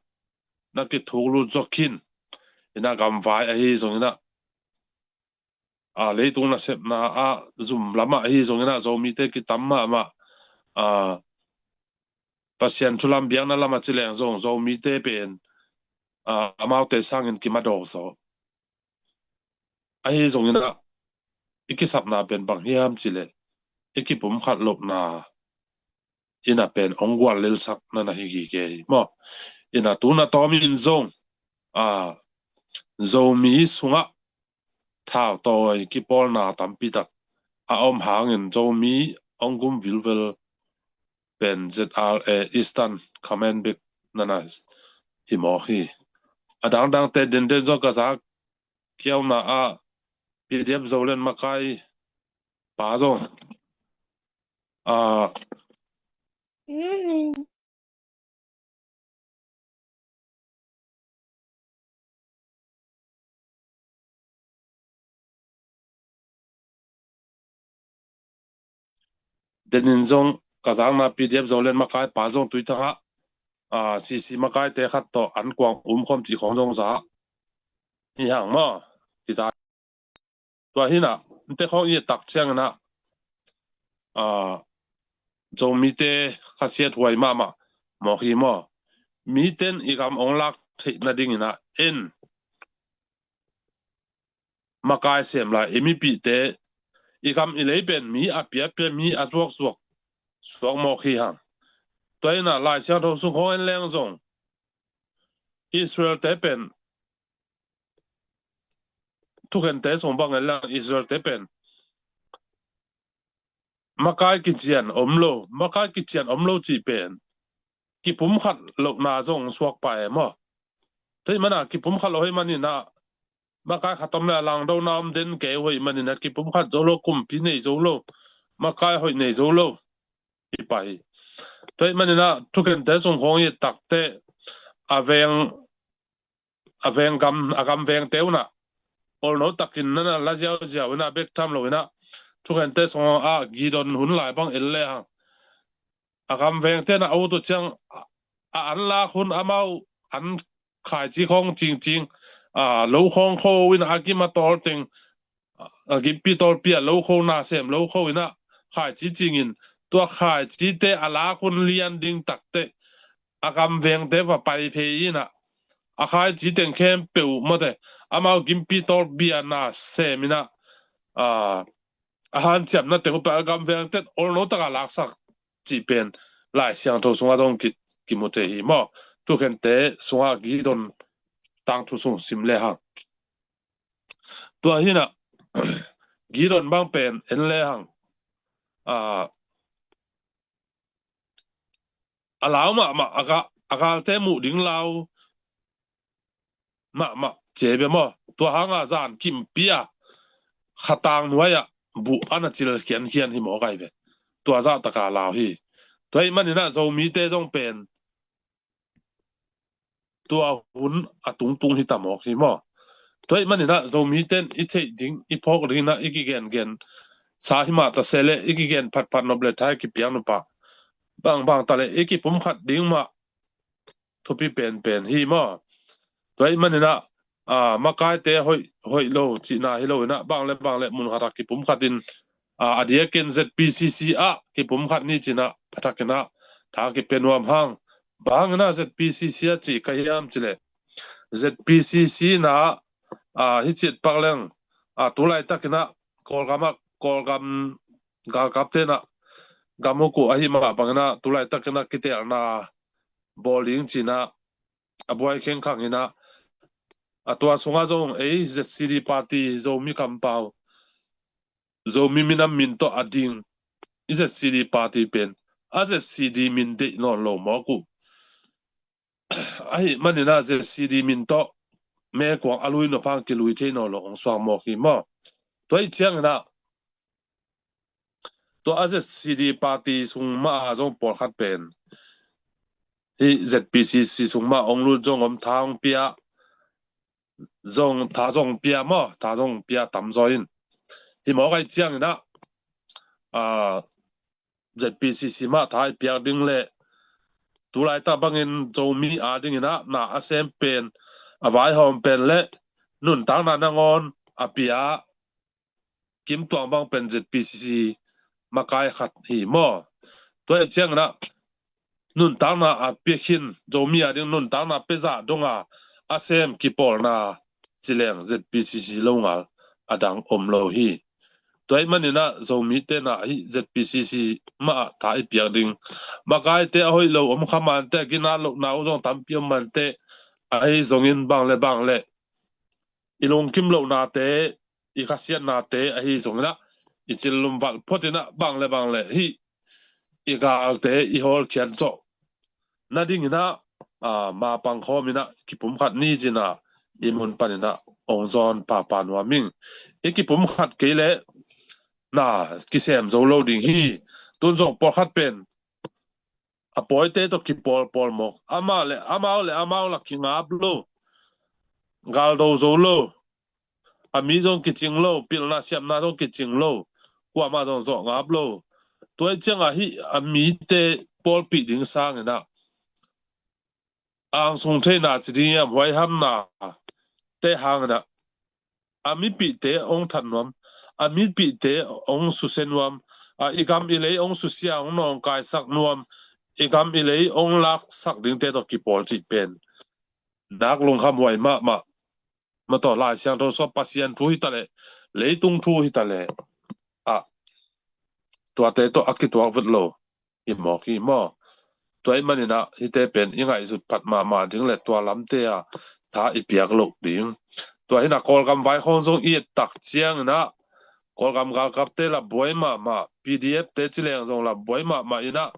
na kithuk lut zo khin. Ina gamvai ahi zongina, a, leitung nasepna a zum lamah ahi zongina Zomite kitam mahmah, a, Pasian thu lam biakna lamah ci leng zong Zomite pen, a, amaute sangin kimadawk zaw. Ahi zongina i kisapna pen bang hiam ci le i kipumkhat lohna ina pen ong gual lelsak na na hi gige hi maw. Ina tuna tawmin zong, a, Zomi sungah thautawi kipawlna tampi tak a om hangin Zomi ong gum vilvel pen Z R A Eastern Command bek na na hi mawk hi. A dangdangte denden zong ka zak kiauna a P D F Zoland makai pa zong, a, denin zong ka zakna P D F Zoland makai pa zong tuitangah, a, C C makaite khat tawh an kuang um khawm cih khawng zong za hi hang maw. Kiza tua hinah nte khawng i tak cianginah, a, Zomite khasiat huai mahmah mawk hi maw. Miten i gam ong lak theih nadinginah en makai sem lai i mipihte i gam i lei pen mi a piapia, mi a zuakzuak suak mawk hi hang. Tua hinah Lai Siangtho sung khawng en leng zong Israel-te pen, thukhente sung bang en leng Israel-te pen makai kician om lo, makai kician om lo cih pen kipumkhat lohna zong suak pah e maw. Theih mana kipumkhat lo hoih maninah makai khat om le a langdona om den kei hoih maninah kipumkhat zo lo, kumpi nei zo lo, makai hoih nei zo lo hi pah hi. Theih maninah thukhente sung khawng i takte a veng a veng gam, a gam vengte unah olno takin nana la ziauziau inah bek tham lo inah thukhente sungah Gideon hun lai bang el le hang a gam vengte na a ut uh ciang a an lak hun amau an khaici khawng cingcing, a, lo khawng kho inah a gim a tawl teng, a gimpi tawlpi a lo kho na sem lo kho inah khaici cingin tua khaicite a lak hun lian ding takte a gam vengte va pai phei inah a khaici teng khempeuh mawte amau gimpi tawlpi a na sem inah, a, a hanciamna teng uh pah a gam vengte olno taka laksak cih pen Lai Siangtho sungah zong ki, kimu thei hi maw. Thukhente sungah Gideon tangthu sung sim le hang. Tua hinah Gideon bang pen en le hang, a, a lau mahmah, a ga, a galte muh ding lau mahmah cia ve maw. Tua hanga zan kimpi a khatang nuai-ah buh ana cil khiankhian hi maw kai ve. Tua zahtaka lau hi. Tua hih maninah Zomite zong pen tua hun a tungtung hi ta mawk hi maw. Tua hih maninah Zomite in i theih ding, i phawk dinginah i kigengen sa hi mah ta se le i kigen phatphat nop le thai kipiak nop ah bangbang ta le i kipumkhat ding mah thupi penpen hi maw. Tua hih maninah, a, makaite hoih, hoih lo cihna hi lo inah bang le bang le mun khatah kipumkhat in, a, a diakin Z P C C ah kipumkhat ni cinah phathakinah tha kipia nuam hang. Banginah Z P C C ah cih ka hiam cileh Z P C C na, a, hi cit pak leng, a, tu laitakinah Kawlgamah, Kawlgam galkapte inah gam uk uh ahi mah banginah tu laitakinah kitelna bawl ding cinah a buai khengkhang inah, a tua sungah zong ei Z C D party Zomi kampau, Zomi minam min tawh a ding i Z C D party pen a Z C D min deih nawn lo mawk uh. Ahi maninah Z C D min tawh mekuang a lui nop hang kilui thei nawn lo hong suak mawk hi maw. Tua ih cianginah Tua a Z C D party sung mah a zong pawlkhat pen hi Z P C C sung mah ong lut zong om, tha ong pia zong, tha zong pia maw, tha zong pia tamzaw in. Hi mawk ai ciangin ah, a, Z P C C mah tha i piak ding le, tu laitak bangin Zomi a dingin ah na a sem pen, a vaihawm pen le nuntakna nangawn a pia Kim Tuang bang pen Z P C C makai khat hi maw. Tua hi ciangin ah nuntakna a pia khin, Zomi a ding nuntakna pia zah donga a sem kipawlna ci leng Z P C C lo ngal a dang om lo hi. Tua ahih manin ah Zomite na hi Z P C C mah ah tha i piak ding. Makaite a hoih lo om kha mante, a ginat lohna uh zong tampi om mante, ahi zongin bang le bang le i lungkim lohnate, i khasiatnate ahi zongin ah, i cillum valh photin ah bang le bang le hi i galte i hawlkhiat zawh nadingin ah, a, mapang khawmin ah kipumkhat ni cin ah, i mun panin ah ong zawn papa nuam ing. I kipumkhat kei leh na kisem zo lo ding hi. Tun zong pawlkhat pen a pawite tawh kipawlpawl mawk. Amah le amau le amau la kingap lo. Galdo zo lo. A mi zong kicing lo, pilna siamna zong kicing lo. Kuamah zong zawh ngap lo. Tua hi ciangah hih a mite pawlpih ding sangin ah, angsung theihna ci ding hiam, huaihamna te hangin ah, a mipihte ong that nuam, a mipihte ong susia nuam, a, i gam i lei ong susia, ong nawngkaisak nuam, i gam i lei ong laksak dingte tawh kipawl cih pen nak lungkham huai mahmah. Mataw, Lai Siangtho sua Pasian thu hi ta leh, leitung thu hi ta leh, a, tuate tawh a kituak vet lo hi mawk hi maw. Tua ahih manin ah hihte pen i ngaihsut phat mahmah ding le tua lamte ah tha i piak loh ding. Tua hi in ah Kawlgam vai khawng zong i et tak ciangin ah, Kawlgam galkapte la buai mahmah, P D F te ci leng zong la buai mahmah in ah,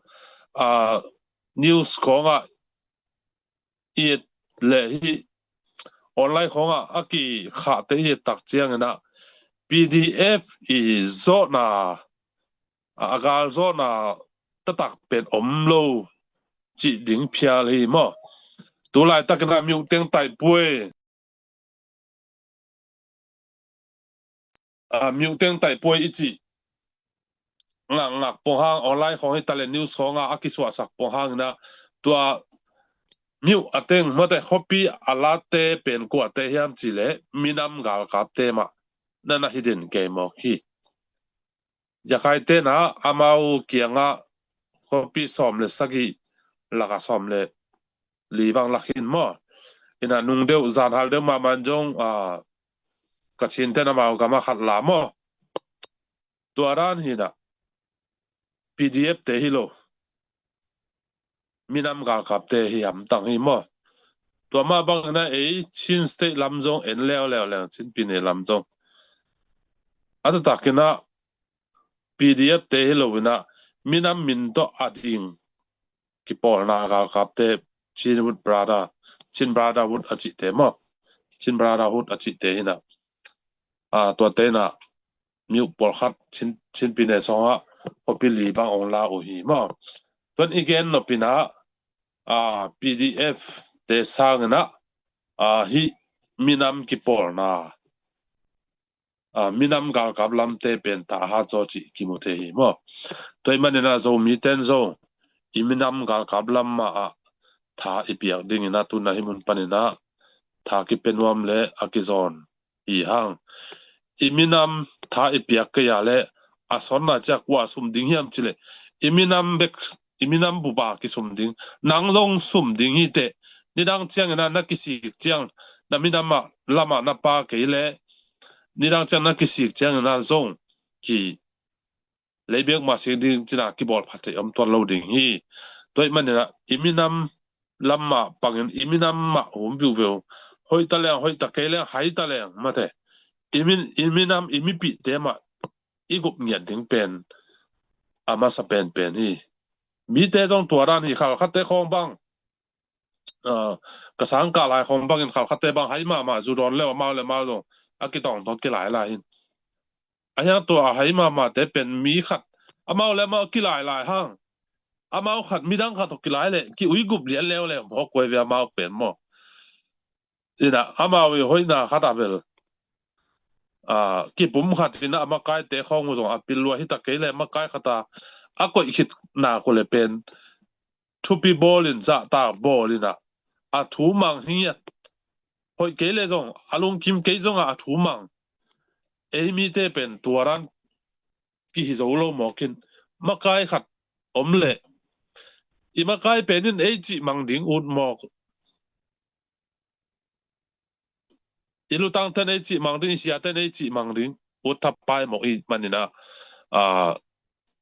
a, news khawngah i et leh, hih online khawngah a kikhahte i et tak ciangin ah, P D F i zawhna, a, a gal zawhna taktak pen om lo cih ding phial hi maw. Tu laitakin ah Myo Teng Taipue, a, Myo Teng Taipue i cih ngakngak pong hang, online khawng hi ta leh news khawngah a kisuahsak pong hangin ah, tua Myo a teng mate khuapi a late pen kuate hiam cih leh minam galkapte mah na na hi den kei mawk hi. Jakaite na amau kiangah khuapi sawm le sagih lakah sawm le li bang lak hi in maw. In ah nung deuh, zanhal deuh mahmah in zong, a, Kachinte na amau gamah khat la maw. Tua dan hi in ah P D F te hi lo, minam galkapte hi hamtang hi maw. Tua mah bangin ah ei Chin State lam zong en leuleu leng, Chin Pyine lam zong a taktakin ah P D F te hi lo in ah minam min tawh a ding kipawlna galkapte, Chin Brother, Chin Brotherhood a cihte maw, Chin Brotherhood a cihte hi in ah, a, tuate in ah Myo pawlkhat Chin, Chin Pyine sungah khuapi li bang ong la uh hi maw. Tuan i gen nop in ah, a, P D F te sangin ah, a, hih minam kipawlna, a, minam galkap lamte pen tha hat zaw cih kimu thei hi maw. Tua ahih manin ah Zomite in zong i minam galkap lam mah ah tha i piak dingin ah tun ah hih mun panin ah tha kipia nuam le a kizawn hi hang. I minam tha i piak kei a leh a sonna ciang kua sum ding hiam cih leh, i minam bek, i minam bup a kisum ding. Nang zong sum ding hi teh. Nidang ciangin ah na kisik ciang, na minam ah lamah na pha kei leh, nidang ciang na kisik ciangin ah zong ki leibek mah sik ding cih in ah kibawl pha thei om tuan lo ding hi. Tua ahih manin ah i minam lam mah pangin i minam mah hum viuveu. Hoih ta leng, hoih ta kei leng, hai ta leng mate, i min, i minam, i mipihte mah i gup ngiat ding pen a masa penpen hi. Mite zong tua dan hi, khalkhatte khawng bang, a, ka sangkah lai khawng bangin khalkhatte bang hai mahmah, zu dawn leu amau le amau zong a kitawngtawn kilailai hi in. A hiang tua a hai mahmahte pen mi khat Amau le amau kilailai hang. Amau khat midang khat tawh kilai leh ki-uigup lian leuleu mawk kua hi ve amau pen maw. Inah amau i hoihna khat a bel, a, kipum khat inah a makaite khawng uh zong a pil lua hi ta kei leh makai khat a a koih khit nak uh le pen thupi bawlin zahtak bawlinah a thu mang hi ngiat. Hoih kei le zong a lungkim kei zongah a thu mang. Ei mite pen tua dan kihi zo lo mawkin makai khat om leh i makai pen in ei cih mang ding ut mawk. I lutangten ei cih mang ding, i siaten ei cih mang ding ut thapai mawk i maninah, a,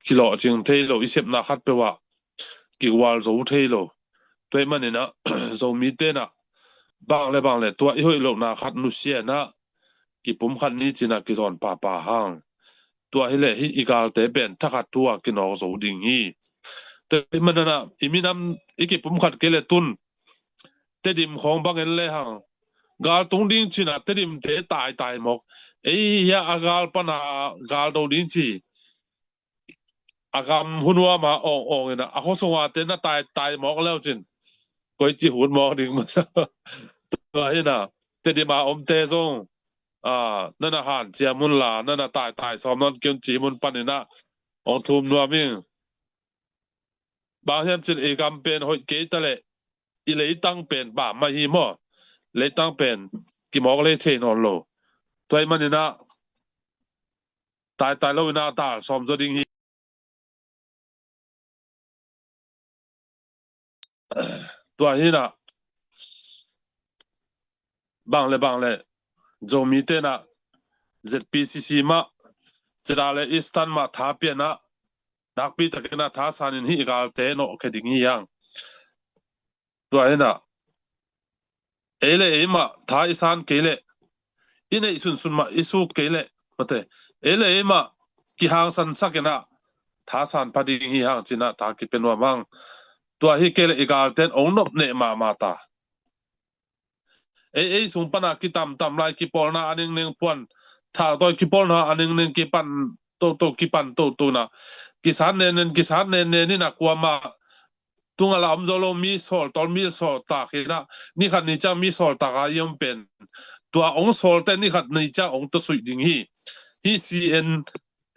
kilawhcing thei lo, i sepna khat peuhah kigual zo thei lo. Tua i maninah Zomi tenah bang le bang le tua i hoih lohna khat nusia inah kipum khat ni cinah kizawn papa hang. Tua hileh hih i galte pen thakhat thu-a kinawk zo ding hi. Tua i maninah i minam i kipum khat kei le tun Tedim khawng bangin le hang gal tung ding cinah Tedimte taitai mawk. Ei hia a gal pana gal do ding ci a gam hunuama awng awng inah a khuasungate na taitai mawk leu cin koi ci hun mawk ding. Tua hinah Tedima omte zong, a, nana hanciam unla nana taitai sawm nawn kiun ci mun paninah hong thum nuam ing. Bang hiam cin i gam pen hoih kei ta leh i leitang pen bam mah hi maw. Leitang pen kimawk lei thei nawn lo. Tua i maninah taitai lo inah tal sawm zaw ding hi. Tua hinah bang le bang le Zomi tenah Z P C C mah, Cedar le Eastern mah tha pianah nakpi takinah tha sanin hih galte nawhkhia ding hi hang. Tua hinah ei le ei mah tha i san kei leh i neih sunsun mah i suk kei leh mate ei le ei mah kihangsan sakinah tha san pha ding hi hang cinah tha kipia nuam hang. Tua hi kei leh i galten ong nop neh mahmah ta. Ei ei sung pana kitamtam lai kipawlna a ningning puan thaktawi kipawlna a ningning kipan toto kipan toto na kisan nennen kisan nennen inah kuama tunga la om zo lo mi sawltawl mi sawltak hinah nikhat ni ciang mi sawltak a i om pen tua ong sawlte nikhat ni ciang ong tawsuih ding hi. Hi C N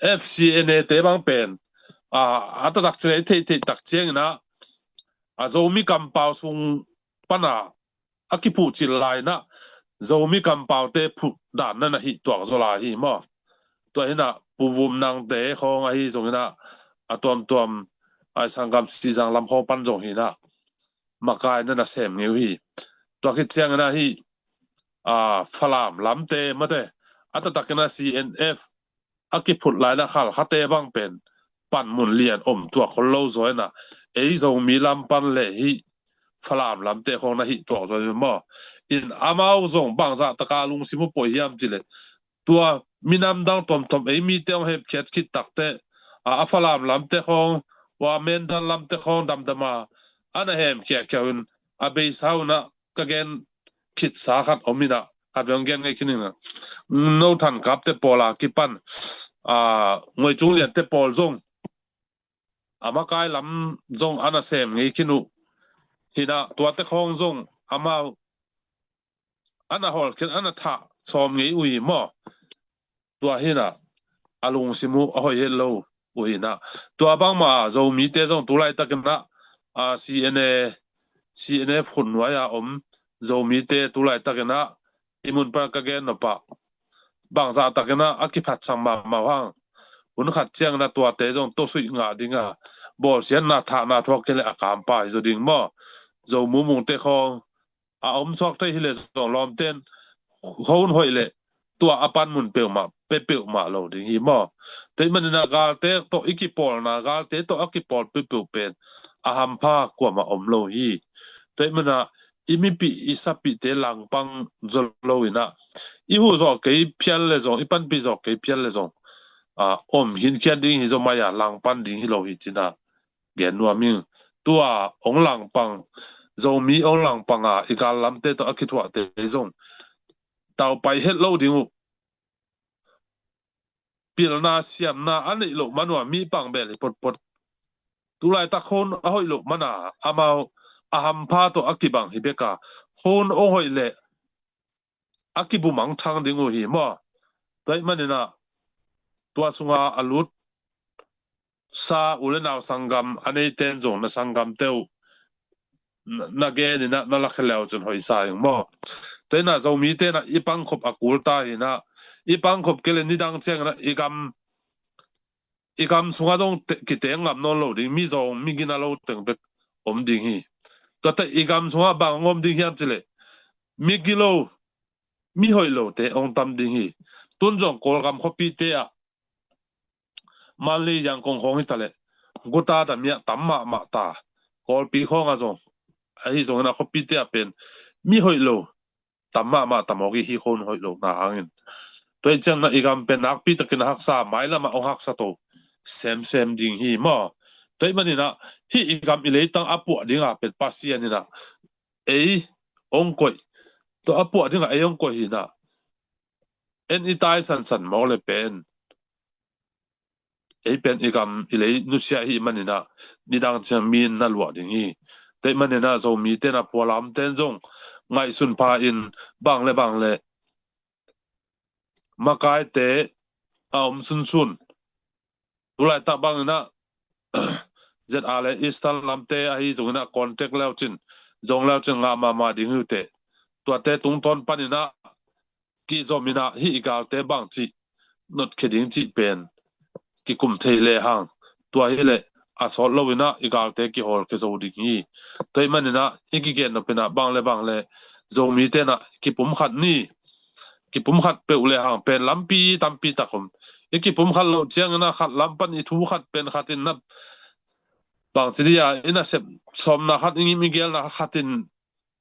F C N A te bang pen a, a taktak ciang i theihtheih tak cianginah a Zomi kampau sung pana a kiphuh cil lai inah Zomi kampaute phuh dan nana hih tuak zaw lai hi maw. Tua hinah Pu Vum Nangte khawng ahi zonginah a tuamtuam a i sanggam Sizang lam khawng pan zong hinah makai nana sem ngei uh hi. Tua khit cianginah hih a Falam lamte mate a taktakinah C N F a kiphut laina khalkhate bang pen panmun lian om tuak khol lo zaw inah ei Zomi lam pan le hih Falam lamte khawng na hih tuak zaw maw. In amau zong bangzah taka lungsim uh poi hiam cileh tua minam dang tomtom ei mite hong hepkhiat khit takte a, a Falam lamte khawng ua Mendan lamte khawng damdama a na hemkhiakhia uh in a beisa unah ka gen khitsa khat om inah khat veng gen ngei khin inah no thankapte pawl a kipan a Ngoicung Liante pawl zong a makai lam zong a na sem ngei khin uh hinah tuate khawng zong amau a na hawlkhiat a na thah sawm ngei uh hi maw. Tua hinah a lungsim uh a hoih het lo uh hinah tua bangmah Zomite zong tulaitakinah a C N A C N F khut nuai-a om Zomite tulaitakinah i mun pan ka gen nopah bangzah takinah a kiphatsang mahmah uh hang. Hun khat cianginah tuate zong tawsuih ngah dinga bawlsiatna thahna thuak kei le a kampa hi zaw ding maw. Zo mumungte khawng a om suak thei hileh zong lawmten hon hoih leh tua a panmun peuhmah pe peuhmah lo ding hi maw. Tua i maninah galte tawh i kipawlna galte tawh a kipawl peuhpeuh pen a hampha kuamah om lo hi. Tua i manah i mipih i sapihte langpang zaw lo inah i huh zawh kei phial le zong i panpih zawh kei phial le zong a om hinkhian ding hi zaw mai-a langpan ding hi lo hi cinah gen nuam ing. Tua ong langpang Zomi ong langpanga i gal lamte tawh a kithuahte zong taupai het lo ding uh. pilna siamna a neih loh man uh a mi pang bel hi potpot. Tulaitak khon a hoih loh man a amau a hampha tawh a kibang hi bek a, khon ong hoih leh a kibumang thang ding uh hi maw. Tua ahih manin ah tua sunga a lut sa u le nau sanggam a neiten zong na sanggamte uh na, na gen in ah na lakhia le uh cin hoih sa ing maw. Tua in ah Zomite in ah i pangkhop a kul ta hi in ah, i pangkhop kei leh nidang ciang in ah i gam, i gam sungah zong te-, kiteng ngam nawn lo ding, mi zong mi gina lo teng bek om ding hi. Tuate i gam sungah bang om ding hiam cih leh mi gilo, mi hoih lote ong tam ding hi. Tun zong Kawlgam khuapite ah Mandalay, Yangon khawng hi ta leh guta dam ah tam mahmah ta. Kawlpi khawng ah zong ahi zongin a khuapite ah pen mi hoih lo tam mahmah ta mawk hi, hi khon hoih lohna hangin. Tua ahih ciangin ah i gam pen nakpi takin a haksa, mailam ah ong haksa to semsem ding hi maw. Tua ahih manin ah hih i gam i leitang a puah ding a pen Pasian in ah ei ong koih, tua a puah ding a ei ong koih hi in ah, en i tai sansan mawk leh pen ei pen i gam i lei nusia ahih manin ah nidang ciang mi in na luah ding hi. Tua ahih manin ah Zomite in ah phualamte in zong ngaihsun pha in, bang le bang le makaite a om sunsun, tulaitak bangin ah Z A le Eastern lamte ahi zongin ah contact le uh cin, zong le uh cin ngah mahmah ding hi uh teh. Tuate tungtawn panin ah kizom in ah hih i galte bangci notkhia ding cih pen kikum thei lehang, tua hi leh a sawt lo in ah i galte kihawlkhia zo ding hi. Tua ahih manin ah i kigen nop in ah bang le bang le Zomite in ah kipumkhat ni, kipumkhat peuh lehang pen lampi tampi tak om. I kipumkhat loh ciangin ah khat lam pan i thu khat pen khat in na, bangci dia, i nasep sawmna khat, i ngim i gelna khat in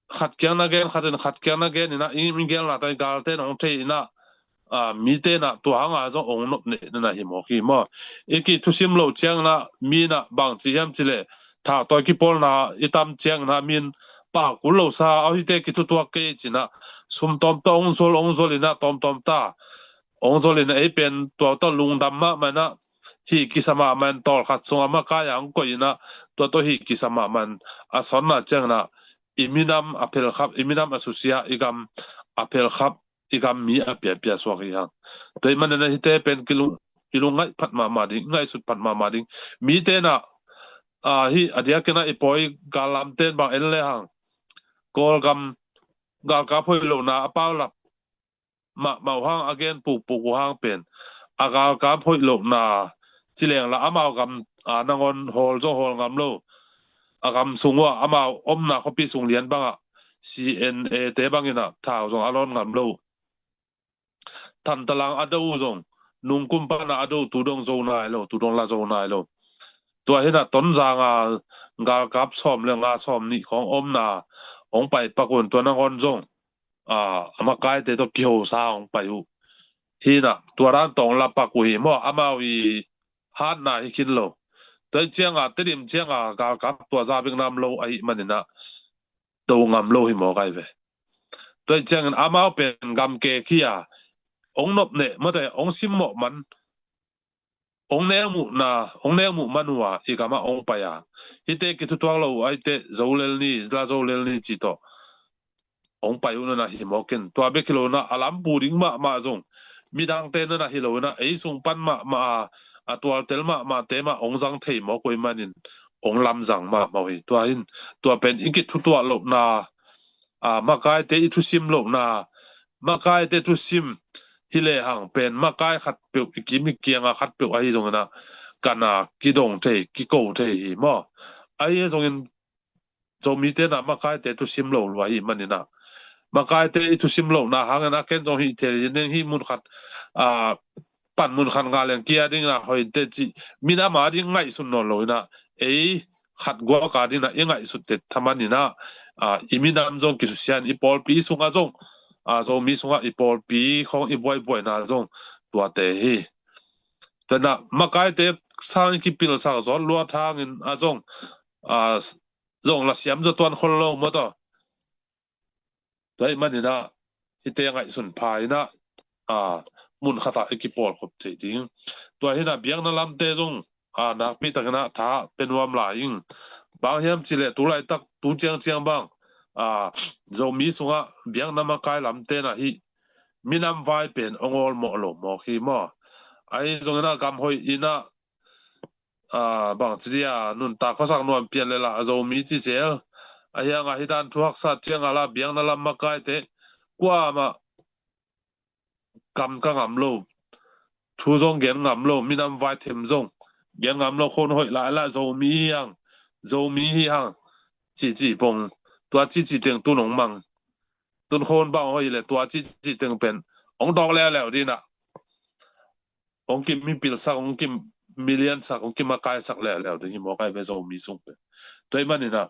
khat kiang na gen, khat in khat kiang na gen in ah i ngim i gelna tawh i galte in ong thei in ah, a, mite in ah tua hang a zong ong nop neih na hi mawk hi maw. I kithusim loh ciangin ah mi in ah bangci hiam cih leh thaktawi kipawlna i tam ciangin ah mi in pau kul lo sa, a hihte kithutuak kei ci in ah sum tawmtawm ong zol, ong zol in ah tawmtawm ta ong zol in ah ei pen tua tawh lungdam mahmah in ah hih kisa mahmah in tawlkhat sung a makai a ong koih in ah tua tawh hih kisa mahmah in a sawtna ciangin ah i minam a phelkhap, i minam a susia, i gam a phelkhap, i gam mi a piapia suak hi hang. Tua ahih manin ah hihte pen kilung, i lungngaih phat mahmah ding, ngaihsut phat mahmah ding. Mite in ah, a, hih a diakin ah i pawi gallamte in bang en lehang Kawlgam galkap hoih lohna a paulap mahmah uh hang, a gen pukpuk uh hang pen a galkap hoih lohna ci leng lah amau gam, a, nangawn hawl zong hawl ngam lo. A gam sung uh ah amau omna khuapi sung lian bangah C N A te bangin ah thau zong a lawn ngam lo. Thantalang a do uh zong, nungkum pan a do uh tu dong zo nai lo, tu dong la zo nai lo. Tua hi in ah Tonzang a galkap sawm le nga, sawm nih khawng omna hong pai pak un, tua nangawn zong, a, a makaite tawh kihosa hong pai uh. Hi in ah tua dan tawh la pak uh hi maw, amau i hatna hi khin lo. Tua ahih ciang a, Tedim ciang a galkap tua za bek nam lo ahih manin ah do ngam lo hi mawk ai ve. Tua ahih ciangin amau pen gam kek hi a, ong nop neh mate, ong simmawh man, ong nengmuhna, ong nengmuh man uh a i gamah ong pai a, hihte kithutuak lo uh ai teh zo lel ni, la zo lel ni ci tawh ong pai uh na hi mawk in. Tua bek hi lo in ah a lampu ding mahmah zong midangte na hi lo in ah ei sung pan mahmah a, a tualtel mahmahte mah ong zang thei mawk uh ahih manin ong lamzang mahmah uh hi. Tua hi in, tua pen i kithutuak lohna, a, makaite i thusim lohna, makaite thusim hi lehang pen makai khatpeuh, i kim i kiang a khatpeuh ahi zongin ah kan a kidong thei, kiko thei hi maw. Ahi zongin Zomite in ah makaite thusim lo lua ahih manin ah, makaite i thusim lohna hangin ah ken zong hih thei ding, hih mun khat, a, pan mun khat ngah leng kia ding in ah hoih in teh cih minam a ding ngaihsun nawn lo in ah, ei khat guak a ding in ah i ngaihsut tet thaman in ah, a, i minam zong kisusia in, i pawlpi sungah zong, a, Zomi sungah i pawlpi khawng i buaibuaina zong tuate hi. Tua in ah makaite sang i kipilsak zawt luat hangin ah zong, a, zong la siam zaw tuan khol lo maw taw. Tua ahih manin ah hihte ngaihsun pha in ah, a, mun khatah i kipawlkhop thei ding. Tua hinah biakna lamte zong a, nakpi takinah tha pe nuam lai ing. Bang hiam cihleh tu laitak tu ciangciang bang a, Zomi sungah biakna makai lamtenah hih minam vai pen ong awlmawh lo mawk hi maw? Ahi zonginah gam hoih inah a, bang ci dia nuntak khuasak nuam pian le lah Zomi ci zel. Ahi hangah hih dan thu haksa ciangah lah biakna lam makaite kuamah kam ka ngam lo, thu zong gen ngam lo, minam vai them zong gen ngam lo, khon hoih lai lah Zomi hi hang, Zomi hi hang, cici pong, tua cici teng tun ong mang, tun khon bang hoih le tua cici teng pen ong dawk leuleu dinah ong kim mipilsak, ong kim miliansak, ong kim makaisak leuleu ding hi mawk ai ve Zomi sung pen. Tua hi maninah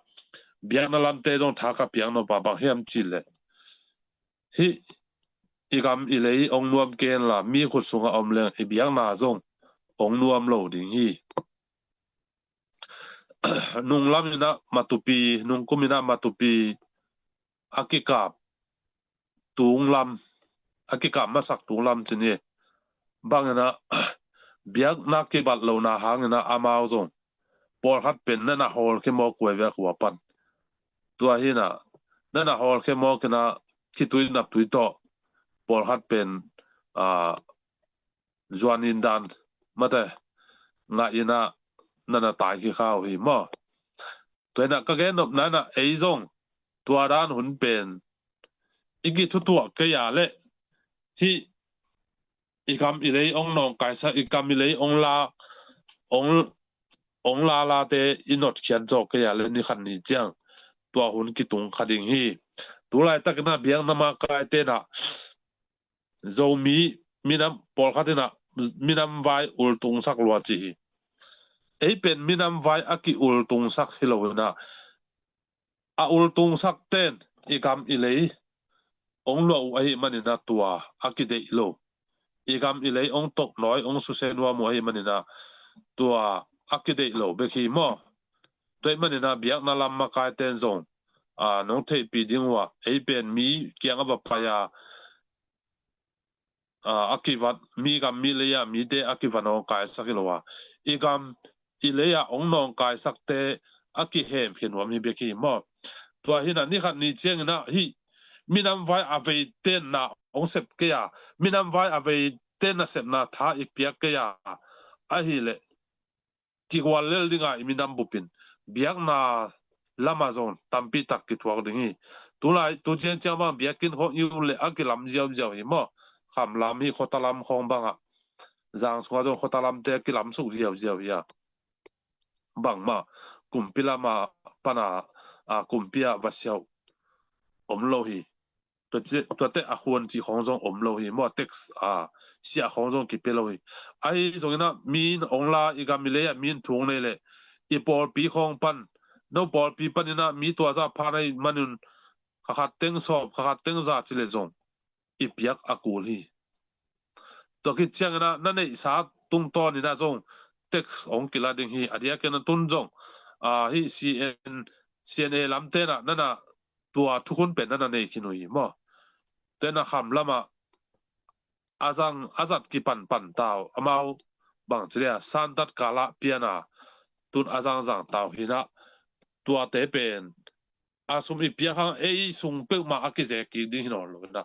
biakna lamte zong tha ka piak nop a bang hiam cihleh hih i gam i lei ong nuam kenla mi khut sungah om leng i biakna zong ong nuam lo ding hi. Nunglam inah Matupi, nungkum inah Matupi a kikap tunglam, a kikap masak tunglam cin hi. Banginah biakna kibat lona hanginah amau zong pawlkhat pen nana hawlkhia mawk uh ai ve a kua pan. Tua hinah nana hawlkhia mawk inah khitui naptui tawh pawlkhat pen a, zuanin dan mate ngah inah nana tai khikha uh hi maw? Tua inah ka gen nopna inah ei zong tua dan hun pen i kithutuah kei a leh hih i gam i lei ong nawngkaisak, i gam i lei ong la, ong, ong lalate i notkhiat zawk kei a leh ni khat ni ciang tua hun kitung kha ding hi. Tu laitakinah biakna makaite inah Zomi minam pawlkhat inah minam vai ultungsak lua ci hi. Ei pen minam vai a ki-ultungsak hi lo inah a ultungsak ten i gam i lei ong luah uh ahi maninah tua a kideih lo. I gam i lei ong toknawi ong susia nuam uh ahi maninah tua a kideih lo bek hi maw? Tua hi maninah biakna lam makaiten zong a, nong theihpih ding uh ah ei pen mi kiang a va pai a, a, a kivat, mi gam mi lei-ah mite a kiva nawngkaisak hi lo a, i gam i lei-ah ong nawngkaisakte a kihemkhia nuam hi bek hi maw? Tua hinah ni khat ni cianginah hih minam vai a veiten na ong sep kei a, minam vai a veiten nasepna tha i piak kei a, ahileh kigual lel dinga i minam bupin biakna lama zong tampi tak kithuak ding hi. Tulai tu ciangciang bang biakinn khong i ut leh a kilam ziauziau hi maw? Kham lam hi, khuata lam khong bangah, Zang sungah zong khuata lamte a kilam suk ziauziau hi a, bangmah kumpi lama pana, a, kumpi ah va siauh om lo hi. Tuate, tuate a khuan cih khong zong om lo hi maw, tax a siah khong zong kipia lo hi. Ahi zonginah mi in ong la, i gam i lei ah mi in thu ong nei leh i pawlpi khong pan, no pawlpi paninah mi tua za phan ahi manun kha khat teng sawm, kha khat teng za ci leh zong i piak a kul hi. Tua khit cianginah na neihsa tungtawninah zong tax ong kila ding hi. A diakin a tun zong a, hih C N, C N A lamtenah nana tua thukhun pen nana nei khin uh hi maw? Tena kham lamah a zang a zat kipanpan tau, amau bang ci leh a santat kalah piana tun a zangzang tau hinah tuate pen a sum i piak hang ei sung peuhmah a kizek kik ding hi nawn lo hinah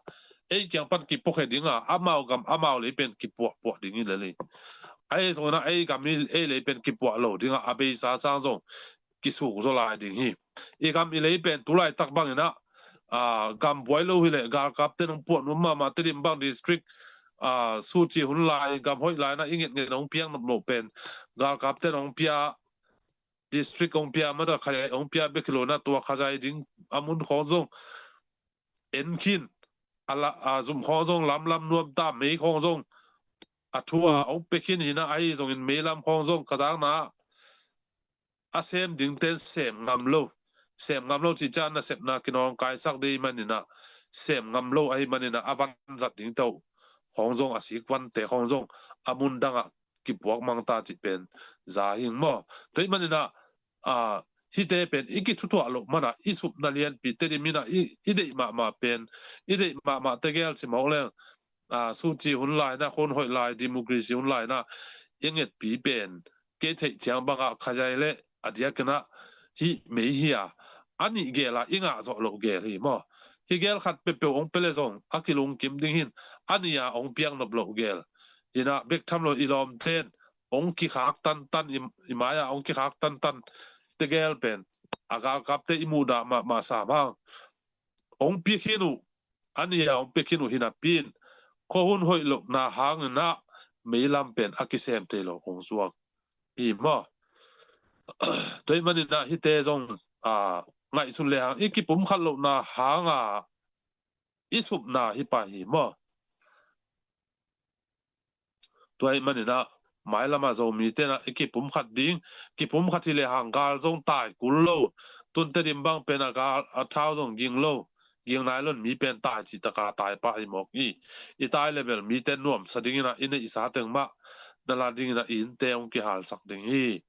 ei kiang pan kipuakhia dinga amau gam amau lei pen kipuahpuah ding hi lel hi. Ahi zonginah ei gam i, ei lei pen kipuah lo dinga a beisa sang zong kisuk zaw lai ding hi. I gam i lei pen tu laitak banginah a, gam buai lo hileh galkapten ong puah nuam mahmah, Tedim bang district a, suci hun lai gam hoih lai inah i ngetnget ong piak nopnop pen galkapten ong pia, district ong pia, mata khazai ong pia bek hi lo inah tua khazai ding a mun khong zong en khin a, la, a zum khong zong lamlam nuam ta, mei khong zong a thu a ong pia khin hinah ahi zongin mei lam khong zong ka dakna a sem dingten sem ngam lo. Sem ngam lo cih ciang nasepna kinawngkaisak dei maninah sem ngam lo ahi maninah a vanzat dingte uh khong zong, a sik vante khong zong a mun dangah kipuak mang ta cih pen za hing maw? Tua hi maninah a, hihte pen i kithutuah loh manah i supna lianpi Tedim inah i, i deih mahmah pen, i deih mahmah tegel ci mawk leng a, suci hun lai na, hun hoih lai, democracy hun lai na, i ngetpi pen kei theih ciang bangah khazaih le a diakin ah hih mei hi a, a nih gel a i ngah zawh loh gel hi maw. Hi gel khat peuhpeuh hong pia le zong a kilungkim ding hin, a nih a hong piak nop loh gel. Hi na bek tham lo i lawmten hong kikhak tantan, i, i mai-ah hong kikhak tantan tegel pen a galkapte i muhdah mahmah sam hang. Hong pia khin uh, a nih a hong pia khin uh hi napi in, khuahun hoih lohna hangin ah meilam pen a kisem thei lo hong suak hi maw. Tua ahih manin ah hihte zong, a, ngaihsun le hang i kipumkhat lohna hanga i supna hi pah hi maw. Tua ahih manin ah mailam ah Zomite in ah i kipumkhat ding, kipumkhat hi le hang gal zong tai kul lo. Tun Tedim bang pen a gal, a thau zong ging lo, ging nai lo in mi pen tai cih taka tai pah hi mawk hi. I tai le bel mite nuamsa dingin ah i neihsa teng mah na la dingin ah i innte hong kihalsak ding hi.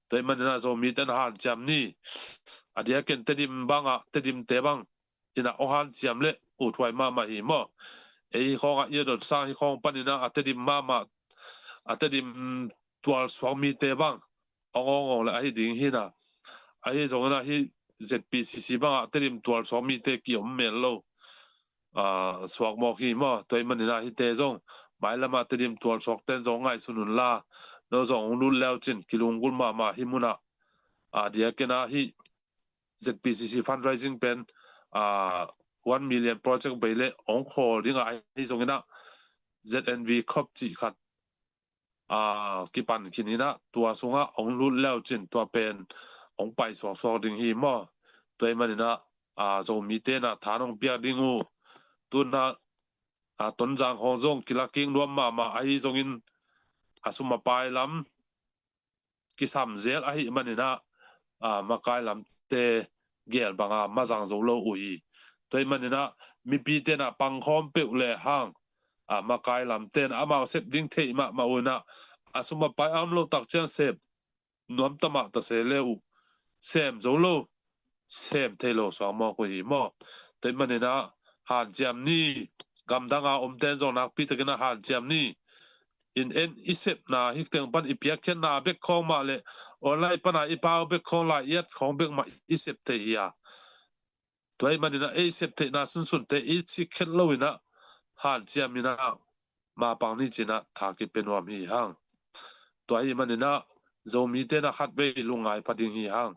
Tua ahih manin ah Zomite in hanciam ni. A diakin Tedim bangah, Tedimte bang in ah hong hanciam le uthuai mahmah hi maw. Ei hi khawngah i a dot sang hi khawng panin ah a Tedim mahmah, a Tedim tualsuak mite bang hong awng awng le ahi ding hi na. Ahi zongin ah hih Z P C C bangah Tedim tualsuak mite kiom mel lo, a, suak mawk hi maw. Tua ahih manin ah hihte zong mailam ah Tedim tualsuakte in zong ngaihsun un la, no zong hong lut leu cin kilunggulh mahmah hi mun ah. A diakin ah hih Z P C C fundraising pen, a, one million project bei le hong khawl ding a, ahi zongin ah Z N V Corp cih khat, a, kipan khin in ah tua sungah hong lut leu cin tua pen hong pai suaksuak ding hi maw. Tua ahih manin ah, a, Zomite in ah tha hong piak ding uh. Tun ah, a, Tonzang khawng zong kila kik nuam mahmah, ahi zongin a sum a pai lam kisam zel ahih manin ah, a, makai lamte gel banga mazang zo lo uh hi. Tua ahih manin ah mipite in ah pangkhawm peuh le hang, a, makai lamte in ah amau sep ding theih mahmah uh in ah, a sum a pai a om lo tak ciang sep nuam ta mah ta se le uh, sem zo lo, sem thei lo suak mawk uh hi maw. Tua ahih manin ah hanciam ni. Gamdang a omte in zong nakpi takin ah hanciam ni. In en i sepna hih teng pan i piakkhiatna bek khawng mah le online pana i pau bek khawng, lai i at khawng bek mah i sep thei hi a. Tua ahih manin ah ei sep theihna sunsunte i sikkhiat lo in ah hanciam in ah mapang ni cin ah tha kipia nuam hi hang. Tua ahih manin ah Zomite in ah khatvei lungngai pha ding hi hang.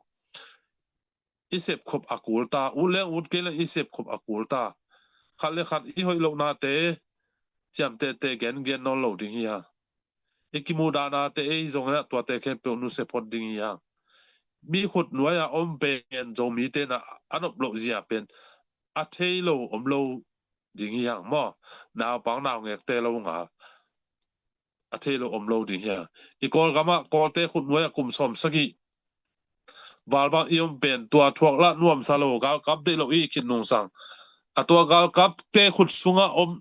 I sepkhop a kul ta, ut leng ut kei leng i sepkhop a kul ta. Khat le khat i hoih lohnate ciamtehteh gengen nawn lo ding hi hang. I kimuhdahnate ei zongin ah tuate khempeuh nusia phot ding hi hang. Mi khut nuai-a om pen Zomite in ah a nop loh zia pen a thei lo om lo ding hi hang maw. Naupang naungekte lo ngal a thei lo om lo ding hi hang. I Kawlgamah Kawlte khut nuai-ah kum sawm sagih val bang i om pen tua thuak lah nuamsa lo, galkap deih lo i khit nungsang, a tua galkapte khut sungah om,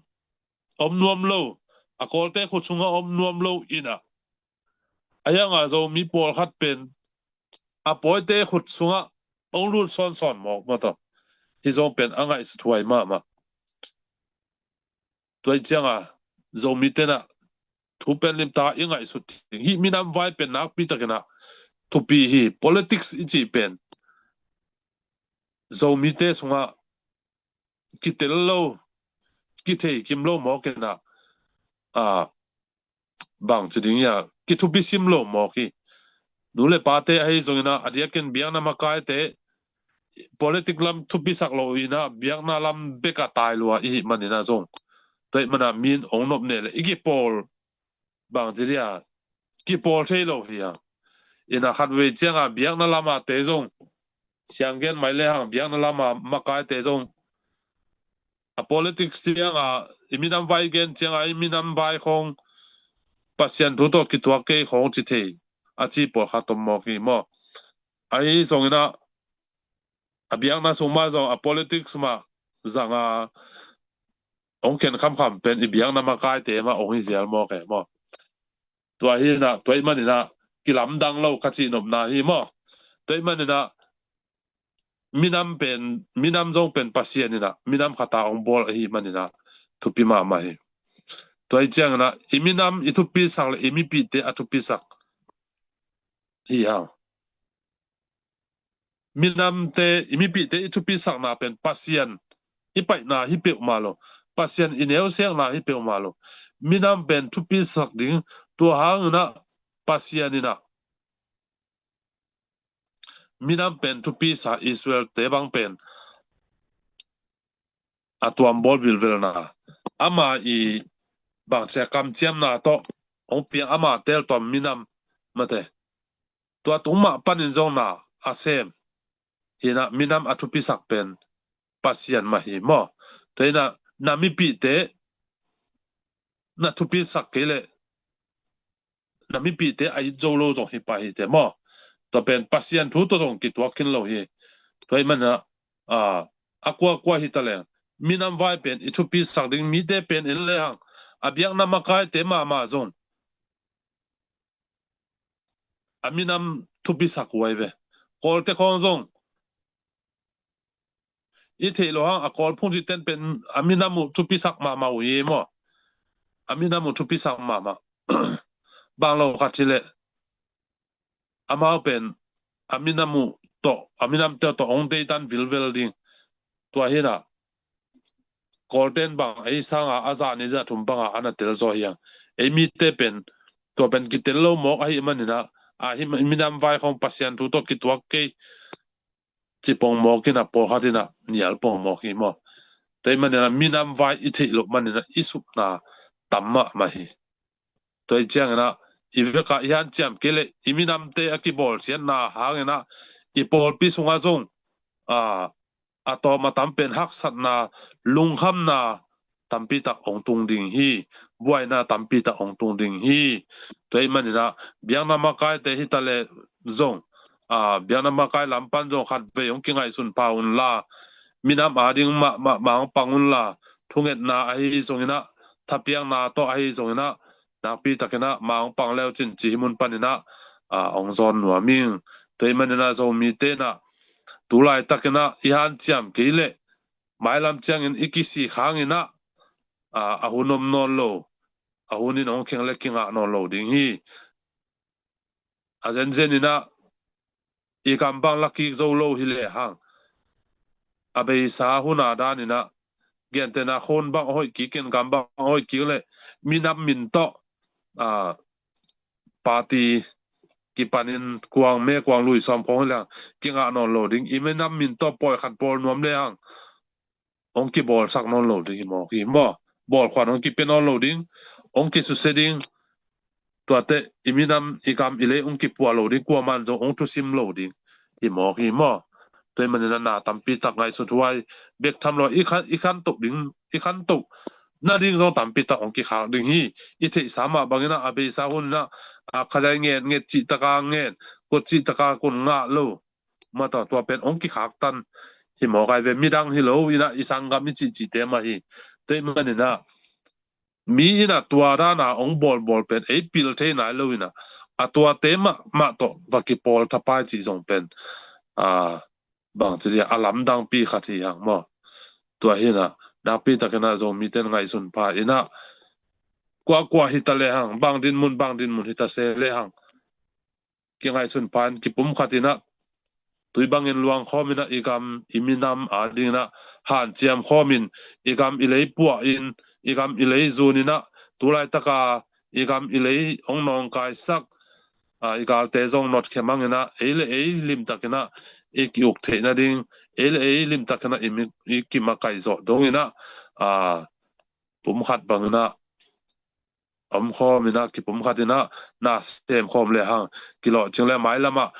om nuam lo, a Kawlte khut sungah om nuam lo in ah, a hiangah Zomi pawlkhat pen a pawite khut sungah hong lut sawnsawn mawk maw tawh. Hih zong pen a ngaihsut huai mahmah. Tua ahih ciangah Zomite in ah thu pen limtak i ngaihsut ding. Hih minam vai pen nakpi takin ah thupi hi. Politics i cih pen Zomite sungah kitel lo, kithei kim lo mawk in ah, a, bang ci ding hiam, kithupi sim lo mawk hi. Nu le pate ahi zongin ah, a diakin biakna makaite, politic lam thupisak lo in ah, biakna lam bek ah tai lua i hih manin ah zong, tua ahih manin ah min hong nop ne le i kipawl, bang ci dia, kipawl thei lo hi a. In ah khatvei ciangah biakna lam ah te zong, siang gen mai le hang, biakna lam ah makaite zong, a politics ciangah, i minam vai gen ciangah, i minam vai khawng Pasian thu tawh kituak kei khawng ci thei a ci pawlkhat om mawk hi maw. Ahi zongin ah, a biakna sung mah zong a politics mah zangah hong khen khamkham pen i biakna makaite mah hong hi zial mawk e maw. Tua hi in ah, tua ahih manin ah kilamdang lo ka cih nopna hi maw. Tua ahih manin ah minam pen, minam zong pen Pasian in ah minam khat a hong bawl ahih manin ah thupi mahmah hi. Tua hi ciangin ah i minam i thupisak le i mipihte a thupisak hi hang. Minamte, i mipihte i thupisakna pen Pasian i paihna hi peuhmah lo, Pasian i neusiakna hi peuhmah lo. Minam pen thupisak ding, tua hangin ah Pasian in ah minam pen thupisa Israel-te bang pen a tuambawl vilvelna, ama i bangcia kamciamna tawh hong piang ama teltuam minam mate, tua tung mah panin zong na a sem hi-in ah minam a thupisak pen Pasian mah hi maw. Tua hi-in ah na mipihte na thupisak kei leh na mipihte a it zo lo zong hi pah hi te maw. Tua pen Pasian thu tawh zong kituak khin lo hi. Tua ahih manin ah, a, a kuakua hi ta leng, minam vai pen i thupisak ding, mite pen en lehang a biakna makaite mahmah zong a minam thupisak uh ahi ve. Kawlte khawng zong i theih loh hang a Kawl phungcihten pen a minam uh thupisak mahmah uh hi maw. A minam uh thupisak mahmah. Bang lo khat hi leh amau pen a minam uh tawh, a minamte tawh hong deidan vilvel ding. Tua hi-in ah Kawlten bang ei sanga a zah nih zah thum banga a na tel zaw hi hang. Ei mite pen tua pen kitel lo mawk ahih manin ah, a hi minam vai khawng Pasian thu tawh kituak kei ci pongmawk in ah, pawlkhat in ah nial pongmawk hi maw. Tua ahih manin ah minam vai i theih loh manin ah i supna tam mahmah hi. Tua hi ciangin ah i vekah i hanciam kei leh i minamte a kibawlsiatna hangin ah i pawlpi sungah zong, a, a tawm a tam pen haksatna, lungkhamna tampi tak hong tung ding hi. Buaina tampi tak hong tung ding hi. Tua ahih manin ah biakna makaite hi ta leh zong, a, biakna makai lam pan zong khatvei hong kingaihsun pha un la, minam ading mah, mah, mah hong pang un la, thungetna ahi zongin ah, thapiakna tawh ahi zongin ah, nakpi takin ah mah hong pang le uh cin ci hi mun panin ah, a, hong zawn nuam ing. Tua ahih manin ah Zomite in ah tu laitakin ah i hanciam kei leh mailam ciangin i kisik hangin ah, a, a hun om nawn lo, a hun in hong kheng leh kingah nawn lo ding hi. A zenzen in ah i gam bang la kik zo lo hi lehang, a beisa hun a danin ah, gentehna khun bang a hoih kik in, gam bang a hoih kik leh minam min tawh, a, party kipanin kuang me kuang lui sawm khawng hi lehang kingah nawn lo ding. I minam min tawh pawi khat bawl nuam lehang hong kibawlsak nawn lo ding hi mawk hi maw. Bawlkhuan hong kipia nawn lo ding, hong kisusia ding. Tuate i minam, i gam, i lei hong kipuah lo ding, kuaman zong hong thusim lo ding hi mawk hi maw. Tua ahih manin ah na tampi tak ngaihsut huai bek tham lo, i khan, i khantoh ding, i khantoh nading zong tampi tak hong kikhak ding hi. I theihsa mah bangin ah a beisa hun in ah, a, khatzai nget, nget cih taka nget, kut cih taka kut ngah lo. Mah tawh tua pen hong kikhaktan hi mawk ahi ve, midang hi lo in ah i sanggam i cihcihte mah hi. Tua ahih manin ah mi in ah tua dan a hong bawlbawl pen ei pil thei nai lo in ah, a tuate mahmah tawh va kipawl thapai cih zong pen, a, bangci dia, a lamdangpi khat hi hang maw. Tua hi-in ah nakpi takin ah Zomite in ngaihsun pha in ah, kuakua hi ta lehang, bang dinmun, bang dinmun hi ta se lehang, kingaihsun pha in, kipumkhat in ah, tui bangin luang khawm in ah, i gam, i minam adingin ah hanciam khawm in, i gam i lei puah in, i gam i lei zun in ah, tu laitaka i gam i lei hong nawngkaisak, a, i galte zong notkhia mang in ah, ei le ei limtakin ah i ki-uk theih nading, ei le ei limtakin ah i mi, i kimakaih zawh dongin ah, a, pumkhat bangin ah om khawm in ah, kipumkhat in ah na sem khawm lehang, kilawhcing le mailam ah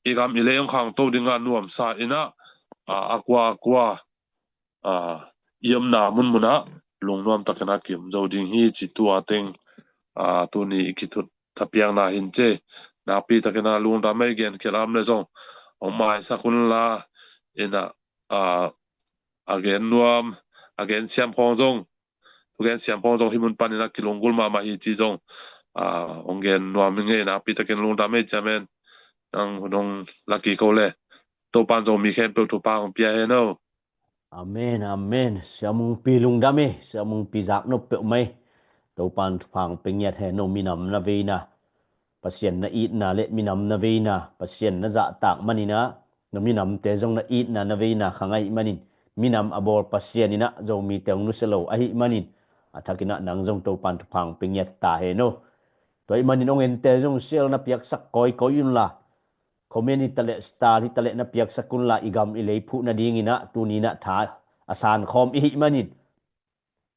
i gam i lei hong khangto ding a nuamsa in ah, a, a kua a kua, a, i omna munmun ah lungnuam takin ah ki-om zo ding hi ci, tua teng, a, tuni i kithut thapiakna hi in ci. Nakpi takin ah lungdam ei, gen khial a om leh zong hong maisak un la, in ah, a, a gen nuam, a gen siam khawng zong, thugen siam khawng zong hih mun panin ah kilunggulh mahmah hi ci zong, a, hong gen nuam ing ei. Nakpi takin lungdam ei, Chairman. Nang hun hong la kik o leh, Topa'n zong mi khempeuh thupha hong pia hen aw. Amen, amen. Siamungpi lungdam e, siamungpi zaknop peuhmah e. Topan thupha hong pia ngiat hen o. Minam na veina, Pasian na itna le minam na veina, Pasian na zahtak maninah, na minamte zong na itna na veina khang ahih manin, minam a bawl Pasian inah Zomite hong nusia lo ahih manin, a thakinah nang zong Topan thupha hong pia ngiat ta hen o. Tua ahih manin hong ente zong share na piaksak kawikawi unla, comment hitaleh star hitaleh na piaksak unla, i gam i lei phuh nadinginah tuninah tha a sankhawm i hih manin,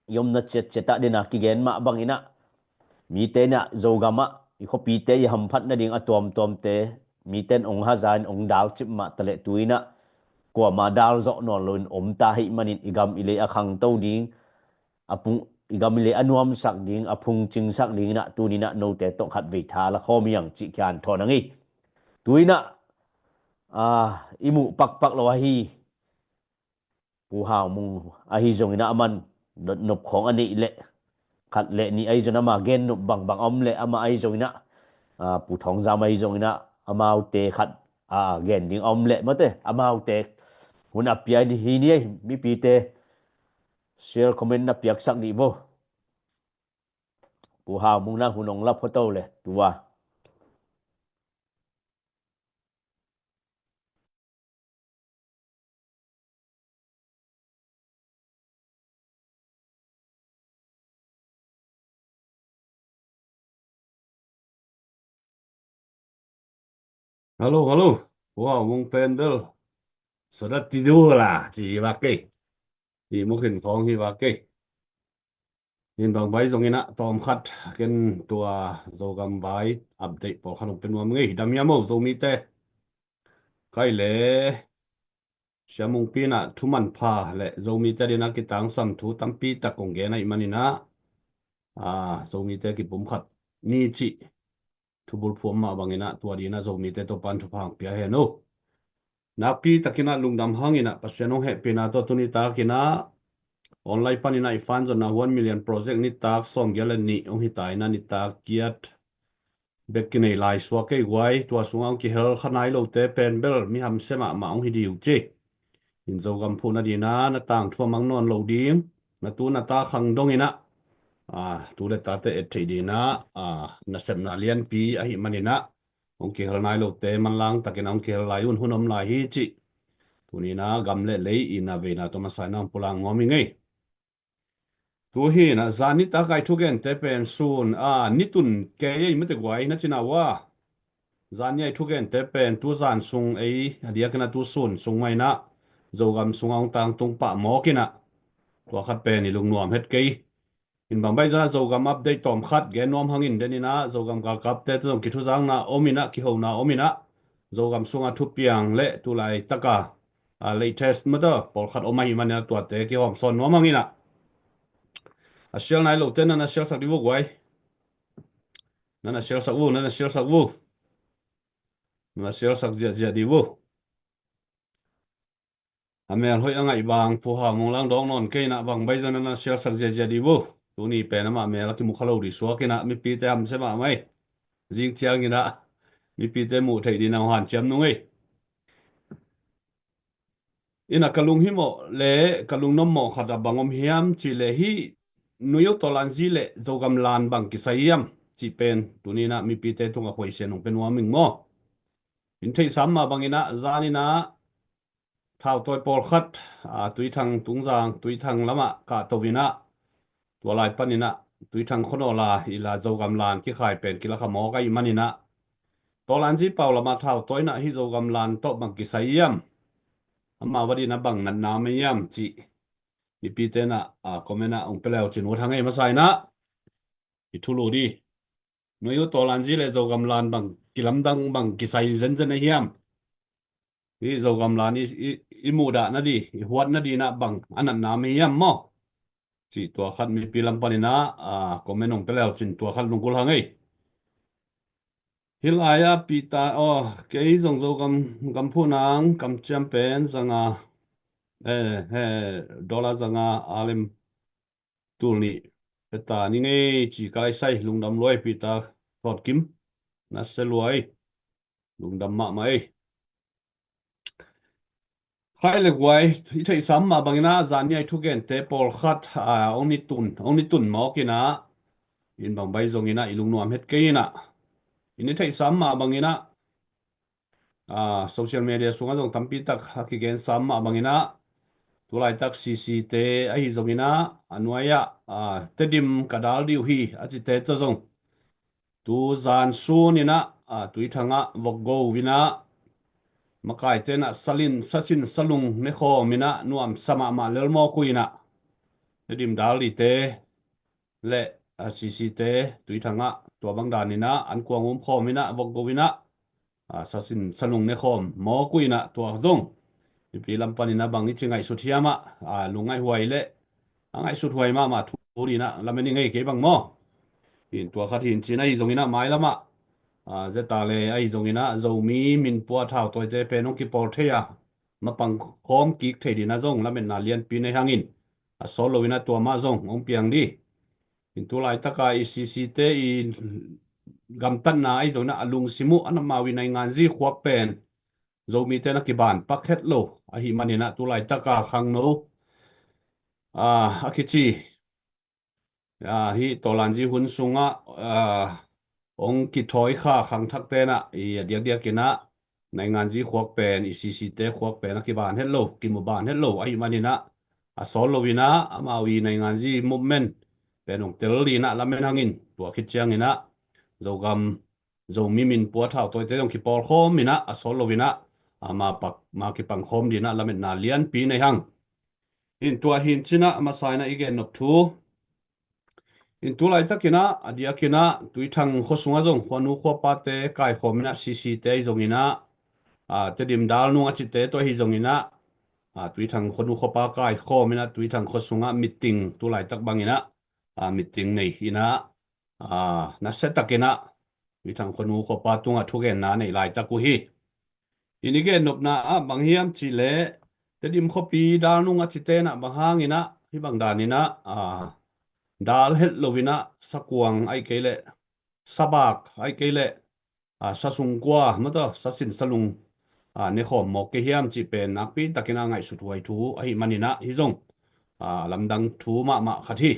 i omna ciatciatah dena kigen mah banginah, mite inah Zogamah i khuapite i hamphat nading a tuamtuamte, mite in hong haza in hong dalcip mah taleh tuinah kuama dal zawh nawn loin omta ahih manin, i gam i lei a khangto ding, a pung, i gam i lei a nuamsak ding, a phungcingsak dinginah tuninah note tawh khatvei tha la khawm hi hang cih kian thawn a ngei. Tuinah, a, i muh pakpak lo ahi Pu Hau Mung ahi zonginah, aman dotnop khawng a neih leh, khat le nih ahi zong ama gennop bangbang a om leh, ama ahi zonginah, a, Pu Thawng Zam ahi zonginah, amaute khat, a, gen ding a om leh, mate, amaute hun a pia hi ni ei, mipite share comment na piaksak dih vo. Pu Hau Mung na hun hong la photo le tua. Hello, hello. Wow, mong pen bel. Sadat ti du la, ci hi vak kei. Hi mukhin khawng hi vak kei. Hin bang bai zonginah tawmkhat ken tua Zogam vai update pawlkhat hong pe nuam ngei. Dam hiam o Zomite? Kai le. Siamungpi inah thu manpha le Zomite dinah kitangsam thu tampi tak kong gen ahih maninah, a, Zomite kipumkhat ni cih thubulphuh mah banginah tua dinah Zomite Topan thupha hong pia hen o. Nakpi takinah lungdam hanginah Pasian hong hehpihna tawh tuni takinah online paninah i fan zonna one million project nitak sawmgiat le nih hong hita inah nitak giat bek kinei lai suak kei guai. Tua sungah hong kihel kha nai lote pen bel mi hamsia mahmah hong hi dih uh ci. Hin Zogam phuh nadinah na tangthu a mang nawn lo ding, na tu na ta khang donginah, a, tu le tate et theih dinah, a, nasepna lianpi ahih maninah hong kihel nai lote manlang takinah hong kihel lai un, hun om lai hi cih tuninah gam le lei i na veina tawh masa inah hong pulak nuam hi ngei. Tu hinah zan nitak a i thugente pen sun, a, nitun kei ei mate guai na cina uh a. Zan ni a i thugente pen tu zan sung ei a diakinah tu sun sung mah inah Zogam sungah hong tangtung pah mawkinah tua khat pen i lungnuam het kei. Hin bang bai zonah Zogam update tawmkhat gen nuam hangin deninah Zogam galkapte tu zong kithuzakna ominah kihona ominah Zogam sungah thupiang le tu laitaka, a, latest mata pawlkhat om ahih maninah tuate kihawmsawn nuam hanginah. A share nai lote na na share sak dih vo guai. Na na share sak vo, na na share sak vo. Na na share sak ziahziah dih vo. A mel hoih a ngaih bang Pu Hau Mung lang dawng nawn kei inah bang bai zong na na share sak ziahziah dih vo. Tuni pen amah mel a kimu kha lo dih suakinah mipite hamsia mahmah ei. Zing cianginah mipite muh theih dinah hong hanciam nung ei. Inah ka lunghimawh le ka lungnommawh khat a bang om hiam cih leh hih Nuyo Tawlanzi le Zogam lan bang kisai hiam cih pen tuninah mipite tungah khuaisian hong pe nuam ing maw? In theihsam mah banginah zaninah thautawi pawlkhat, a, Tuithang tungzang, Tuithang lamah kahto inah tua lai paninah Tuithang khonawla ila Zogam lan kikhai pen kilakha mawk ahih maninah Tawlanzi pau lamah thautawi inah hih Zogam lan tawh bang kisai hiam? Amah vadinah bang natna om hiam cih mipite inah, a, comment ah hong pia leu cin ut hang ei masa inah. I thulu dih. Nuyo Tawlanzi le Zogam lan bang kilamdang bang kisai zenzen a hiam? Hih Zogam lan i, i, i muhdah nadih, i huat nadinah bang a natna om hiam maw? Cih tua khat mipi lam paninah, a, comment hong pia leu cin tua khat lunggulh hang ei. Hih lai-ah Peter, aw, kei zong Zogam, gam phuh nang kamciam pen zanga, eh, eh, dollar zanga a lem tul nih pia ta ning ei ci ka lai sai. Lungdam lua ei Peter Thawt Kim, na sia lua ei. Lungdam mahmah ei. Khai le guai, i theihsa mah bangin ah, zan ni a i thugente pawlkhat, ah, hong ni tun, hong ni tun mawk in ah, in bang bai zongin ah, i lungnuam het kei in ah. In i theihsa mah bangin ah, ah, social media sungah zong tampi tak a kigensa mah bangin ah, tulaitak C C te ahi zongin ah, a nuai ah, ah, Tedim ka dal dih uh hi, a cite tawh zong. Tu zan sun in ah, ah, Tuithang ah vok go in ah, makaite in ah salin, sasin salung ne khawm in ah, nuamsa mahmah lel mawk uh in ah. Tedim dal dihte le, ah, C C te, Tuithang ah, tua bang dan in ah, an kuang um khawm in ah, vok go in ah, ah, sasin salung ne khawm mawk uh in ah, tua zong. Mipi lam pan in ah bang i ci ngaihsut hiam ah, ah, lungngaih huai le, a ngaihsut huai mahmah thu dih in ah, lamen i ngei kei bang maw. In tua khat hi in cin ahi zongin ah mailam ah, ah, zeta le ahi zongin ah, Zomi min pua thautawite pen hong kipawl thei a, mapang khawm kik thei dih in ah zong, lametna lianpi nei hangin, a sawt lo in ah tua mah zong hong piang dih. In tulaitak a i C C te i gamtatna ahi zongin ah, a lungsim uh, a na mau i nainganzi khuak pen Zomite na kiban pak het lo ahi manin ah, tulaitak a khangno, ah, a kici, ah, hi tawlanzi hun sungah, ah, hong kithawi kha khangthakte in ah, i a diakdiak in ah, nainganzi khuak pen, i C C te khuak pen a kiban het lo, kimu ban het lo ahi manin ah, a sawt lo in ah, amau i nainganzi movement pen hong tel dih in ah, lamen hangin, tua khit ciangin ah, Zogam, Zomi min pua thautawite zong kipawl khawm in ah, a sawt lo in ah, a ma pak, ma kipang khawm dih in ah, lametna lianpi nei hang. In tua hi in cin ah, a masa in ah i gen nop thu. In tulaitak in ah, a diak in ah, Tuithang khua sungah zong, khuanu khuapate kaikhawm in ah, C C te ahi zongin ah, ah, Tedim dal nung a cite tawh ahi zongin ah, ah, Tuithang khuanu khuapa kaikhawm in ah, Tuithang khua sungah meeting, tulaitak bangin ah, ah, meeting nei in ah, ah, nasia tak in ah, Tuithang khuanu khuapa tungah thugenna nei laitak uh hi. In i gen nopna ah bang hiam cih leh, Tedim khuapi dal nung a cite in ah bang hangin ah, hih bang dan in ah, ah, dal het lo in ah, sakuang ahi kei leh, sabak ahi kei leh, ah, sasungkua, mata, sasin salung, ah, ne khawm mawk kei hiam cih pen nakpi tak in ah ngaihsut huai thu ahi manin ah, hi zong, ah, lamdang thu mahmah khat hi.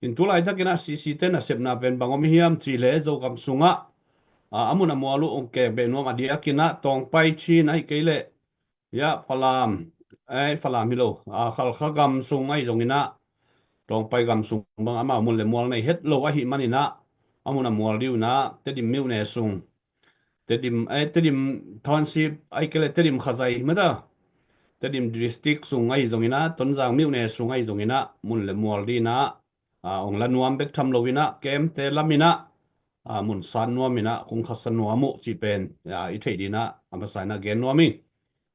In tulaitak in ah C C te nasepna pen bang om hiam cih leh, Zogam sungah, ah, a mun a mual uh hong kek beh nuam, a diak in ah Tawngpai Chin ahi kei leh, ya, Falam, eh, Falam hi lo, ah, Khalkha gam sung ahi zongin ah, Tawngpai gam sung bang amau mun le mual nei het lo ahi manin ah, a mun a mual dih uh in ah, Tedim myone sung, Tedim, eh, Tedim township ahi kei leh, Tedim khazai, mata, Tedim district sung ahi zongin ah, Tonzang myone sung ahi zongin ah, mun le mual dih in ah, ah, hong la nuam bek tham lo in ah, camp te lam in ah, ah, mun sat nuam in ah, kong khasa nuam uh cih pen, ah, i theih dih in ah, a masa in ah gen nuam ing.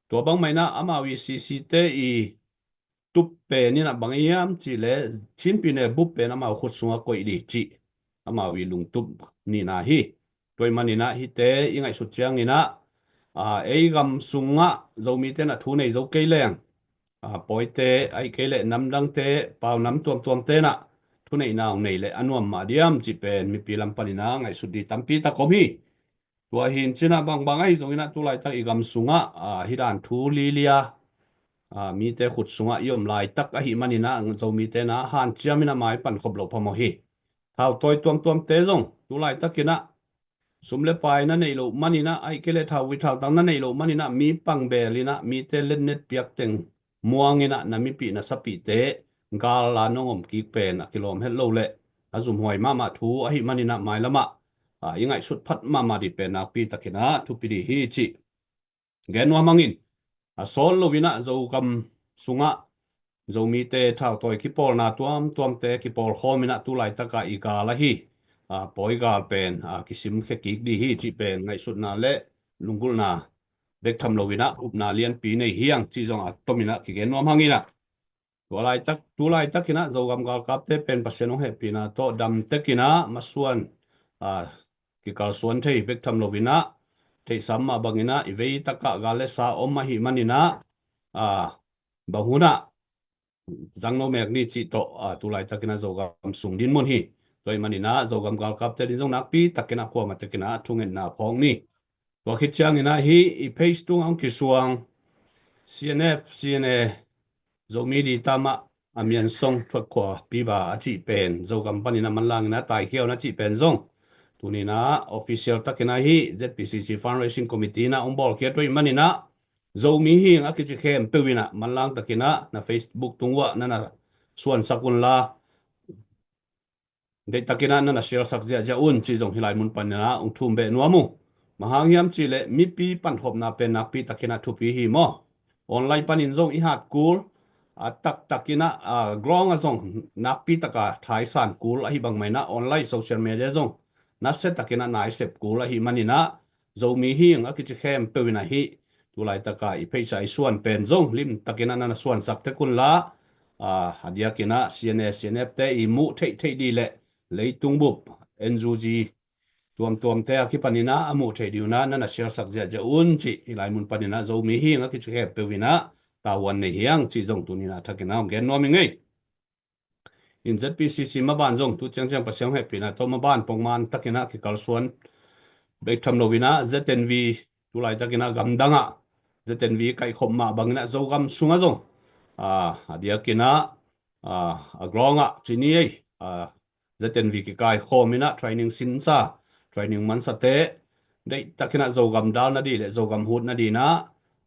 Tua bang mah in ah, amau i C C te i tup pen in ah bang hiam cih leh, Chin pyine bup pen amau khut sungah koih dih cih, amau i lungtup nihna hi. Tua ahih manin ah, hihte i ngaihsut ciangin ah, ah, ei gam sungah Zomite in ah thu nei zo kei leng, ah, Pawite ahi kei leh, namdangte, pau nam tuamtuamte in ah thuneihna hong nei leh a nuam mah diam cih pen mipi lam pan in ah ngaihsut dih tampi tak om hi. Tua hi in cin ah, bangbang ahi zongin ah, tulaitak i gam sungah, ah, hih dan thu lilia, ah, mite khut sungah i om laitak ahih manin ah, Zomite in ah hanciam in ah maipan khop loh phamawh hi. Thautawi tuamtuamte zong tulaitak in ah, sum le pai na neih loh manin ah, ahi kei leh thauvui thautang na neih loh manin ah, mi pang beel in ah, mite letnet piak teng muang in ah, na mipih na sapihte gal la nong om kik pen a kilawm het lo leh, a zumhuai mahmah thu ahih manin ah, mailam ah, ah, i ngaihsut phat mahmah dih pen nakpi tak in ah thupi dih hi cih gen nuam hang in. A sawt lo in ah, Zogam sungah Zomite thautawi kipawlna tuamtuamte kipawl khawm in ah, tulaitak a i gal ahi, ah, Pawi gal pen, ah, kisimkhia kik dih hi cih pen ngaihsutna le lunggulhna bek tham lo in ah, upna lianpi nei hi hang cih zong a tom in ah kigen nuam hang in ah. Tua laitak, tu laitak in ah, Zogam galkapte pen Pasian hong hehpihna tawh dam tek in ah, masuan, ah, kikalsuan thei bek tham lo in ah, theihsa mah bang in ah, i vei tak ah gal le sa om ahih manin ah, ah, bang hun ah zang lo mek ni cih tawh, ah, tu laitak in ah Zogam sung dinmun hi. Tua ahih manin ah, Zogam galkapte ading zong nakpi tak in ah, kuamah tek in ah thungetna phawk ni. Tua khit ciangin ah, hih i page tungah hong kisuang, CNF, CNA, Zomi Di Tama, a Mian Song Thuat Khua Piba a cih pen Zogam panin a manlangin a taikhia un a cih pen zong tunin a official takin a hih ZPCC Fundraising Committee in a hong bawlkhia tuai manin a Zomi hing a kici khempeuh in a manlang takin a na Facebook tung uah na na suansak unla, deihtakin a na na share sak ziahziah un cih zong hih lai mun panin a hong thum beh nuam uh. Bang hang hiam cih leh mipi pankhopna pen nakpi takin a thupi hi maw? Online panin zong i hat kul, a taktakin a, a ground ah zong nakpi taka thaisan kul ahi bang mah in a online social media zong nasia takin a naisep kul ahi manin a Zomi hing a kici khempeuh in a hih tu laitaka i pheisa i suan pen zong limtakin a na na suansak tek unla, a, a diakin a CNA, CNF te i muh theihtheih dih leh leitung bup NUG tuamtuamte a kipanin a a muh theih dih un a na na share sak ziahziah un cih hih lai mun panin a Zomi hing a kici khempeuh in a tavuan nei hi hang cih zong tunin a thakin a hong gen nuam hi ing ei. In ZPCC maban zong tu ciangciang Pasian hehpihna tawh maban pongman takin a kikalsuan bek tham loin a ZNV tu laitakin a gamdang ah ZNV kaihkhop mah bangin a Zogam sungah zong, a, a diakin a, a, a ground ah cih ni ei, a, ZNV kikaikhawm in a training sinsa, training mansate deihtakin a Zogam dal nadih leh Zogam hut nadih in a,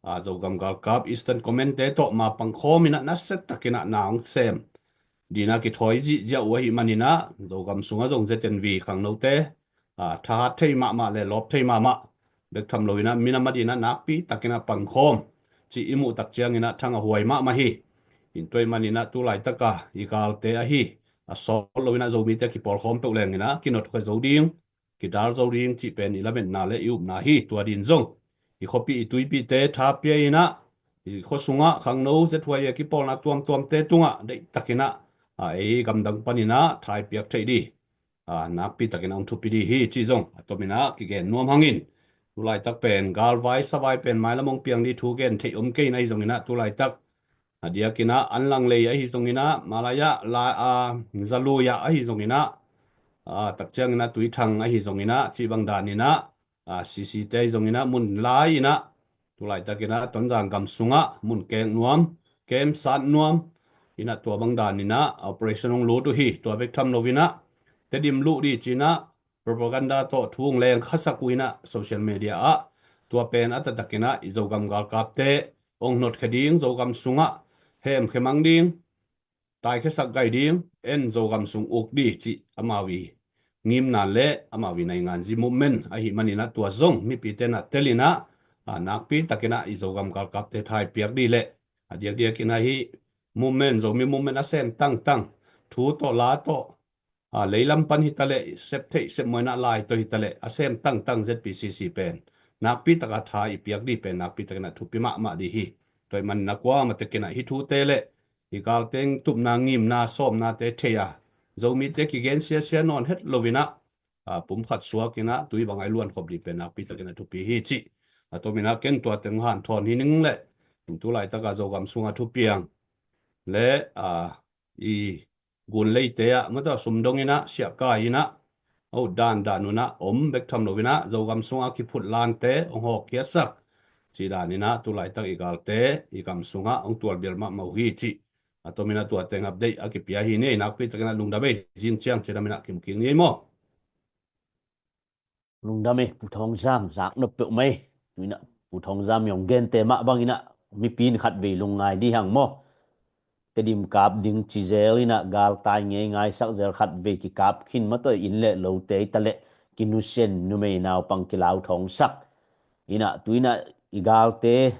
a, Zogam galkap Eastern Command te tawh ma pangkhawm in a nasia takin a na hong sem dih in a kithawi zihziah uh ahi manin a Zogam sungah zong ZNV khangnote, a, thahat thei mahmah leh lawp thei mahmah bek tham loin a minam adih in a nakpi takin a pangkhawm cih i muh tak ciangin a thang a huai mahmah hi. In tua ahih manin a tu laitaka i galte ahi a sawt loin a Zomite kipawlkhawm peuh lengin a kinotkhia zo ding, kidal zo ding cih pen i lametna leh i upna hi. Tua ding zong i khuapih i tuipihte tha pia in a i khua sungah khangno ZYA kipawlna tuamtuamte tungah deihtakin a, a, ei gamdang panin a thaipiak theih dih, a, nakpi takin a hong thupi dih hi cih zong a tomin a kigen nuam hangin tu laitak pen galvai savai pen mailam hong piang dih thu gen theih om kei in ahi zongin a tu laitak a diakin a Anlang lei ahi zongin a, Malaya, la, a, Zaluya ahi zongin a, a, tak ciangin a Tuithang ahi zongin a, cih bang danin a, a, CC te ahi zongin a, mun lai in a, tu laitakin a Tonzang gam sungah, mun keng nuam, kem sat nuam, in a tua bang danin a, operation hong lut uh hi, tua bek tham loin a, Tedim luh dih ci-in a, propaganda tawh thu hong leng khasak uh in a social media ah, tua pen a taktakin a i Zogam galkapte hong notkhia ding, Zogam sungah hemkhia mang ding, taikhia sak gai ding, en Zogam sung uk dih cih amau i ngimna leh amau i nainganzi movement ahi manin a tua zong mipite na telin a, a, nakpi takin a i Zogam galkapte thaipiak dih leh a diakdiakin a hih movement, Zomi movement a sem tangtang, thu tawh la tawh, a, leilam pan hitaleh, sep theih sep mawhna lai tawh hitaleh, a sem tangtang ZPCC pen nakpi taka tha i piak dih pen nakpi takin a thupi mahmah dih hi. Tua ahih manin a kuamah tekin a hih thute leh i galteng tupna ngimna sawmnate thei a, Zomite kigen siasia nawn het loin a, a, pumkhat suakin a tui bang a i luankhop dih pen nakpi takin a thupi hi cih a tomin a ken tua teng hanthawn hi ning leh, tu laitaka Zogam sunga thupiang leh, a, i gun leite ah, mata sumdong in a, siahkai in a, a ut dandan un a, om bek tham loin a, Zogam sunga kiphut lante hong hawkkhiatsak cih danin a, tu laitak i galte i gam sungah hong tualbial mahmah uh hi cih a tomin a tua teng update a kipia hi ni. Nakpi takin a lungdam ei, zing ciang cidam in a kimu kik ni ei maw? Lungdam ei, Pu Thawng Zam, zak nop peuhmah ei. Tu in a Pu Thawng Zam i hong gente mah bangin a mipi in khatvei lungngai dih hang maw? Tedim kap ding ci zel in a galtai ngeingai sak zel, khatvei kikap khin mah tawh, inn leh lote hitaleh kinusia in, numei naupang kilau thawngsak in a, tu in a i galte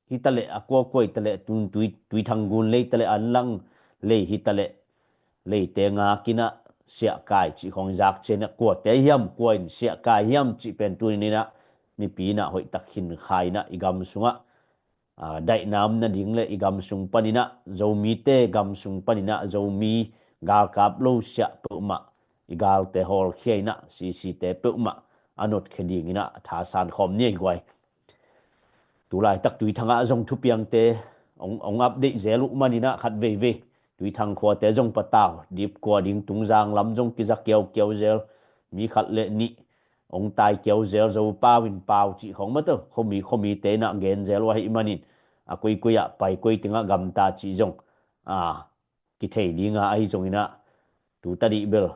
hitaleh, a kuakua hitaleh, tun tui, Tuithang gun lei hitaleh, Anlang lei hitaleh, leite ngak in a siahkai cih khawng i zak ciang in a, kuate hiam, kua in siahkai hiam cih pen tu in a mipi in a hoihtak khin kha in a i gam sungah, a, daihna om nading leh i gam sung panin a, Zomite gam sung panin a, Zomi galkap lo siah peuhmah, i galte hawlkhia in a, CC te peuhmah a notkhia dingin a thasan khawm ni ei guai. Tu laitak Tuithang ah zong thupiangte hong, hong update zel uh manin a khat veivei Tuithang khuate zong patau, Dipkua ding Tungzang lam zong kiza kiaukiau zel, mi khat leh nih hong tai kiau zel, Zopau in pau cih khawng mah tawh, khuami khuamite in a gen zel uh ahih manin, a koikoi ah pai, koi tengah gamta cih zong a kithei dinga ahi zonginah, tu tadih bel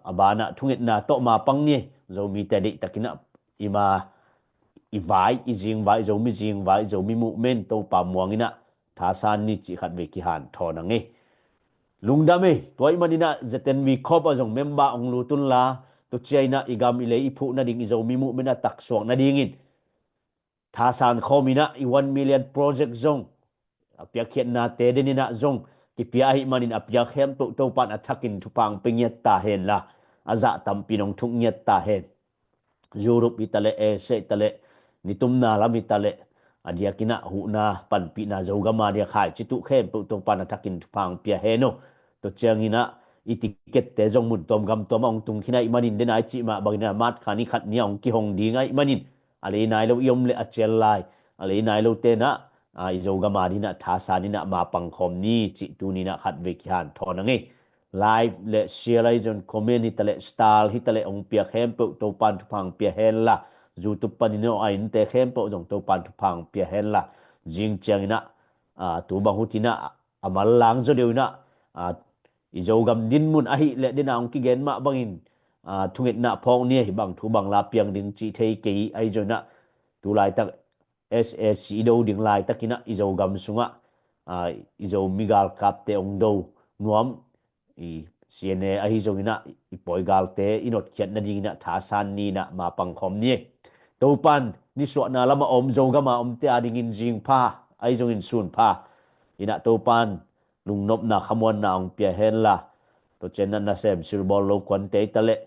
a banah thungetna tawh mapang ni. Zomite deihtakinah ima i vai, i zingvai, Zomi zingvai, Zomi movement Topa muanginah thasan ni cih khatvei kihanthawn a ngei. Lungdam ei. Tua ih maninah Z N V khop a zong member ong lut unla, tua cianginah i gam i lei i phuh nading, i Zomi movement a taksuak nadingin thasan khawminah i one million project zong a piakkhiatnate deninah zong kipia ahih manin a piak khempeuh Topan a thakin thupha ong pia ngiat ta henla, a zah tampi nong thuk ngiat ta hen. Europe hitaleh, Asia hitaleh, nitumna lam hitaleh, a diakinah huhna panpihna Zogama dia khaici tuh khempeuh Topan a thakin thupha ong pia hen uh. Tua cianginah i ticket-te zong mun tuam gam tuam a ong tung khin ahih manin, denai cih mah bangin a March kha ni khat ni a ong kihong ding ahih manin, a lei nai lo i om leh a cial lai, a lei nai lo tenah a i Zogama dinah thasan inah mapang khawm ni cih tuninah khatvei kihanthawn a ngei. Like le share ahi zong comment hitaleh, star hitaleh ong piak khempeuh Topan thupha ong pia henla, YouTube panin a innte khempeuh zong Topan thupha ong pia henla, zing cianginah a tu bang hutinah a mallang zaw deuhinah a i Zogam dinmun ahih leh dena ong kigen mah bangin a thungetna phawk ni, ahi bang thu bang la piang ding cih thei kei ahi zonginah, tu laitak S A C i do ding laitakinah i Zogam sungah a i Zomi galkapte ong do nuam, i C N A ahi zonginah i pawi galte i notkhiat nadinginah thasan ninah mapang khawm ni. Topan nisuahna lama om, Zogama omte adingin zingpha ahi zongin sunpha inah Topan lungnopna khamuanna ong pia henla, tua cianginah nasem silbawl lo kuante hitaleh,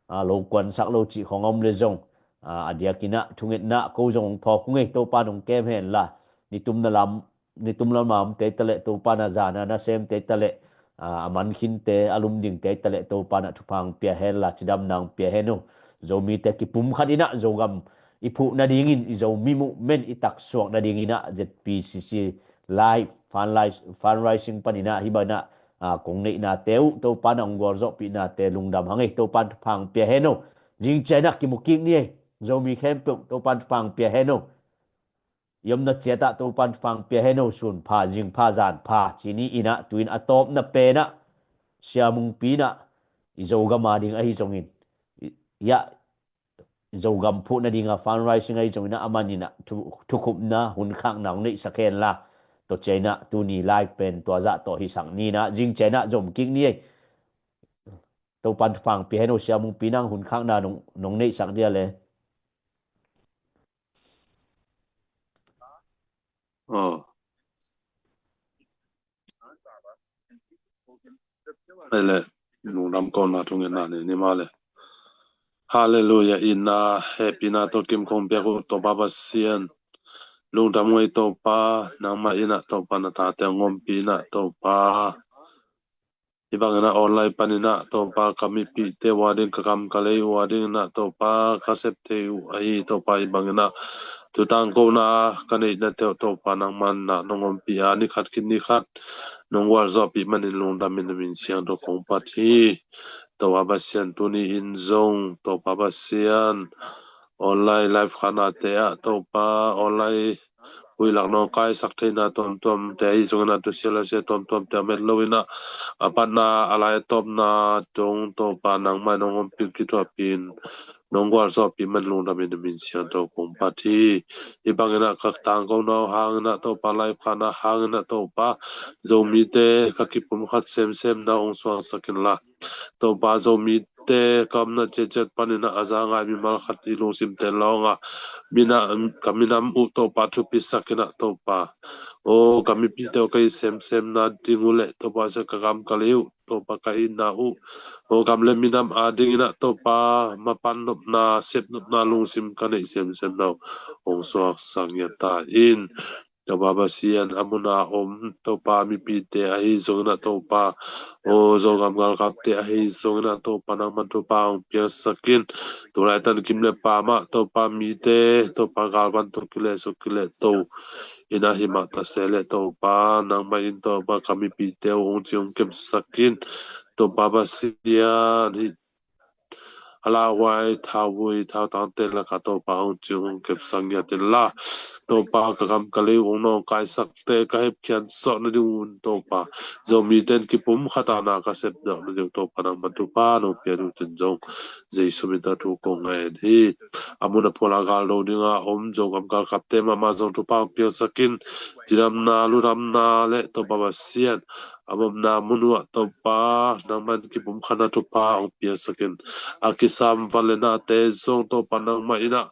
a lo kuansak lo cih khong a om le zong a diakinah thungetna ko zong ong phawk ung ei, Topan ong kem henla, nitumna lam, nitum lama omte hitaleh Topan a zana nasemte hitaleh, a mankhinte, a lumdingte hitaleh Topan a thupha ong pia henla, cidamna ong pia hen uh. Zomite kipum khatinah Zogam i phuh nadingin, i Zomi movement i taksuak nadinginah Z P C C live fundraising paninah hih banah a kong neihnate uh Topan a ong gualzawhpihnate lungdam hang ei. Topan thupha ong pia hen uh. Zing cianginah kimu kik ni ei. Zomi khempeuh Topan thupha ong pia hen uh. I omna ciatah Topan thupha ong pia hen uh. Sunpha, zingpha, zanpha ci ni inah, tu-in a tawpna penah Sia Mungpi inah i Zogama ding ahi zongin, i, iah Zogam phuh nadinga fundraising ahi zonginah a maninah thu, thukhupna, hunkhakna ong neihsak henla, tua cianginah tuni live pen tua zah tawh hisak ninah, zing cianginah zom kik ni ei. Topan thupha ong pia hen uh. Sia Mungpi, nang hunkhakna nong, nong neihsak dia le. Aw. Ei le, lungdam kona thungetna nei ni mah le. Halleluiah, itna hehpihna tawh kim kong piak uh Topa Pasian, lungdam ung ei Topa, nangmah inah Topa na tate ong ompih inah Topa. Hih banginah online paninah Topa ka mipihte uh ading, ka gam ka lei uh adinginah Topa ka sep thei uh ahi Topa. Hih banginah tu tangkona ka neihnate uh Topa nangmah inah nong ompih a, ni khat khit ni khat nong gualzawhpih manin lungdamin na min siangtho kong phat hi. Topa Pasian, tuni in zong Topa Pasian, online live khanate ah Topa, online huih lak nawngkaisak theihna tuamtuamte ahi zongin ah, tu sia lo sia tuamtuamte a met loin ah, a patna a lai a tawpna dong Topa nangmah in hong ompih kithuahpih in, nong gualzawhpih man lungdamin na min siangtho kong phat hi. Hih bangin ah ka tangkona uh hangin ah Topa, live khanna hangin ah Topa, Zomite ka kipumkhat semsemna uh hong suaksak inla, Topa, Zomite ka omna ciatciat panin ah a za ngai mimal khat i lungsimte lawngah mina, ka minam uh Topa thupisak in ah Topa, aw ka mipihte uh ka it semsemna ding uh leh Topa, sia ka gam ka lei uh Topa, ka itna uh, aw gam le minam adingin ah Topa, mapan nopna, sep nopna lungsim ka neih semsemna uh hong suaksak ngiat ta in. Topa Pasian, a mun a om Topa mipite ahi zongin ah Topa, aw Zogam galkapte ahi zongin ah Topa, nangman thupha hong piaksak in. Tulaitan kim le pam ah Topa, mite Topa galvan tawh kilehsuk kilehto in ah, himah ta se leh Topa, nangmah in Topa ka mipite uh hong cing hong kemsak in. Topa Pasian, hih a lauhuai thauvui thautangte lakah Topa hong cing hong kepsak ngiat inla, Topa ka gam ka lei uh hong nawngkaisakte ka hepkhian zawh nading un Topa, Zomite in kipumkhat a na ka sep zawh nading Topa nangman thupha nong pia ding uh teng zong Jesu min tawh thu kong ngen hi. A mun a phual a gal do dingah om Zogam galkapte mahmah zong thupha hong piaksak in, cidamna ludamna le Topa Pasian a omna mun uh ah Topa nangman kipumkhatna thupha hong piaksak in, a kisam van le nate zong Topa nangmah in ah,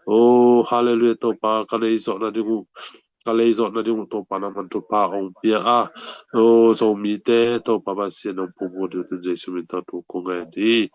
o, halleluia, Topa ka lei zawh nading uh ka lei zawh nading uh Topa nangman thupha hong pia a, o, Zomite Topa Pasian hong pumpu ding uh teng Jesu min tawh thu kong ngen hi.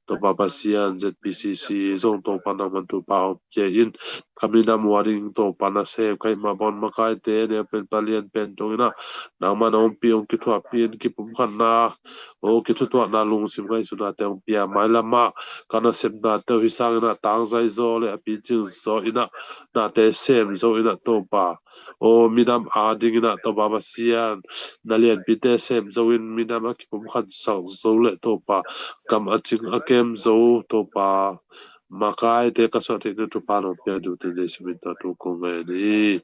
Topa Pasian, Z P C C zong Topa nangman thupha hong pia in, ka minam uh a ding Topa nasem ka hih mah bang un makaite neu pen palian pen tung in ah nangman hong pi hong kithuahpih in kipumkhatna, o, kithutuahna lungsim ngaihsutnate hong pia, mailamah ka nasepnate uh hi sangin ah tangzai zaw le a picing zaw in ah nate sem zo in ah Topa, o, minam a dingin ah Topa Pasian na lianpite sem zo in minam a kipumkhatsak zo le Topa gam a cing a kem zo Topa makaite ka suah theihna thupha nong pia ding uh teng Jesu min tawh thu kong ngen hi.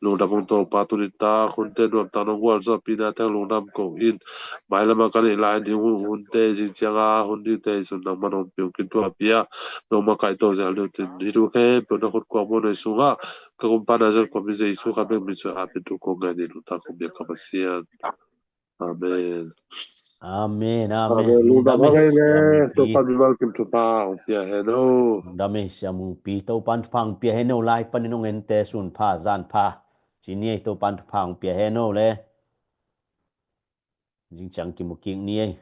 Lungdam ung Topa, tuni tak hunte nuamtak nong gualzawhpihna teng lungdam ko in, mailamah ka neih lai ding uh hunte zing cianga hun dingte hi zong nangman hong pi hong kithuahpih a, nong makaih to zel ding uh teng hih thu khempeuh na khut kuang muan hoih sungah ka kumpa na zat kuam hi Jesu kha bek min suang a pi thu kong ngen hi, lungtak kong biak ka Pasian. Amen. Amen, amen. Amen. Lungdam amen. Topa mimal kim thupha hong pia hen o. Lungdam e Sia Mungpi, Topa in thupha hong pia hen o. Lai panin hong ente, sun pha zan pha ci ni ei, Topa in thupha hong pia hen o le. Zing ciang kimu kik ni ei.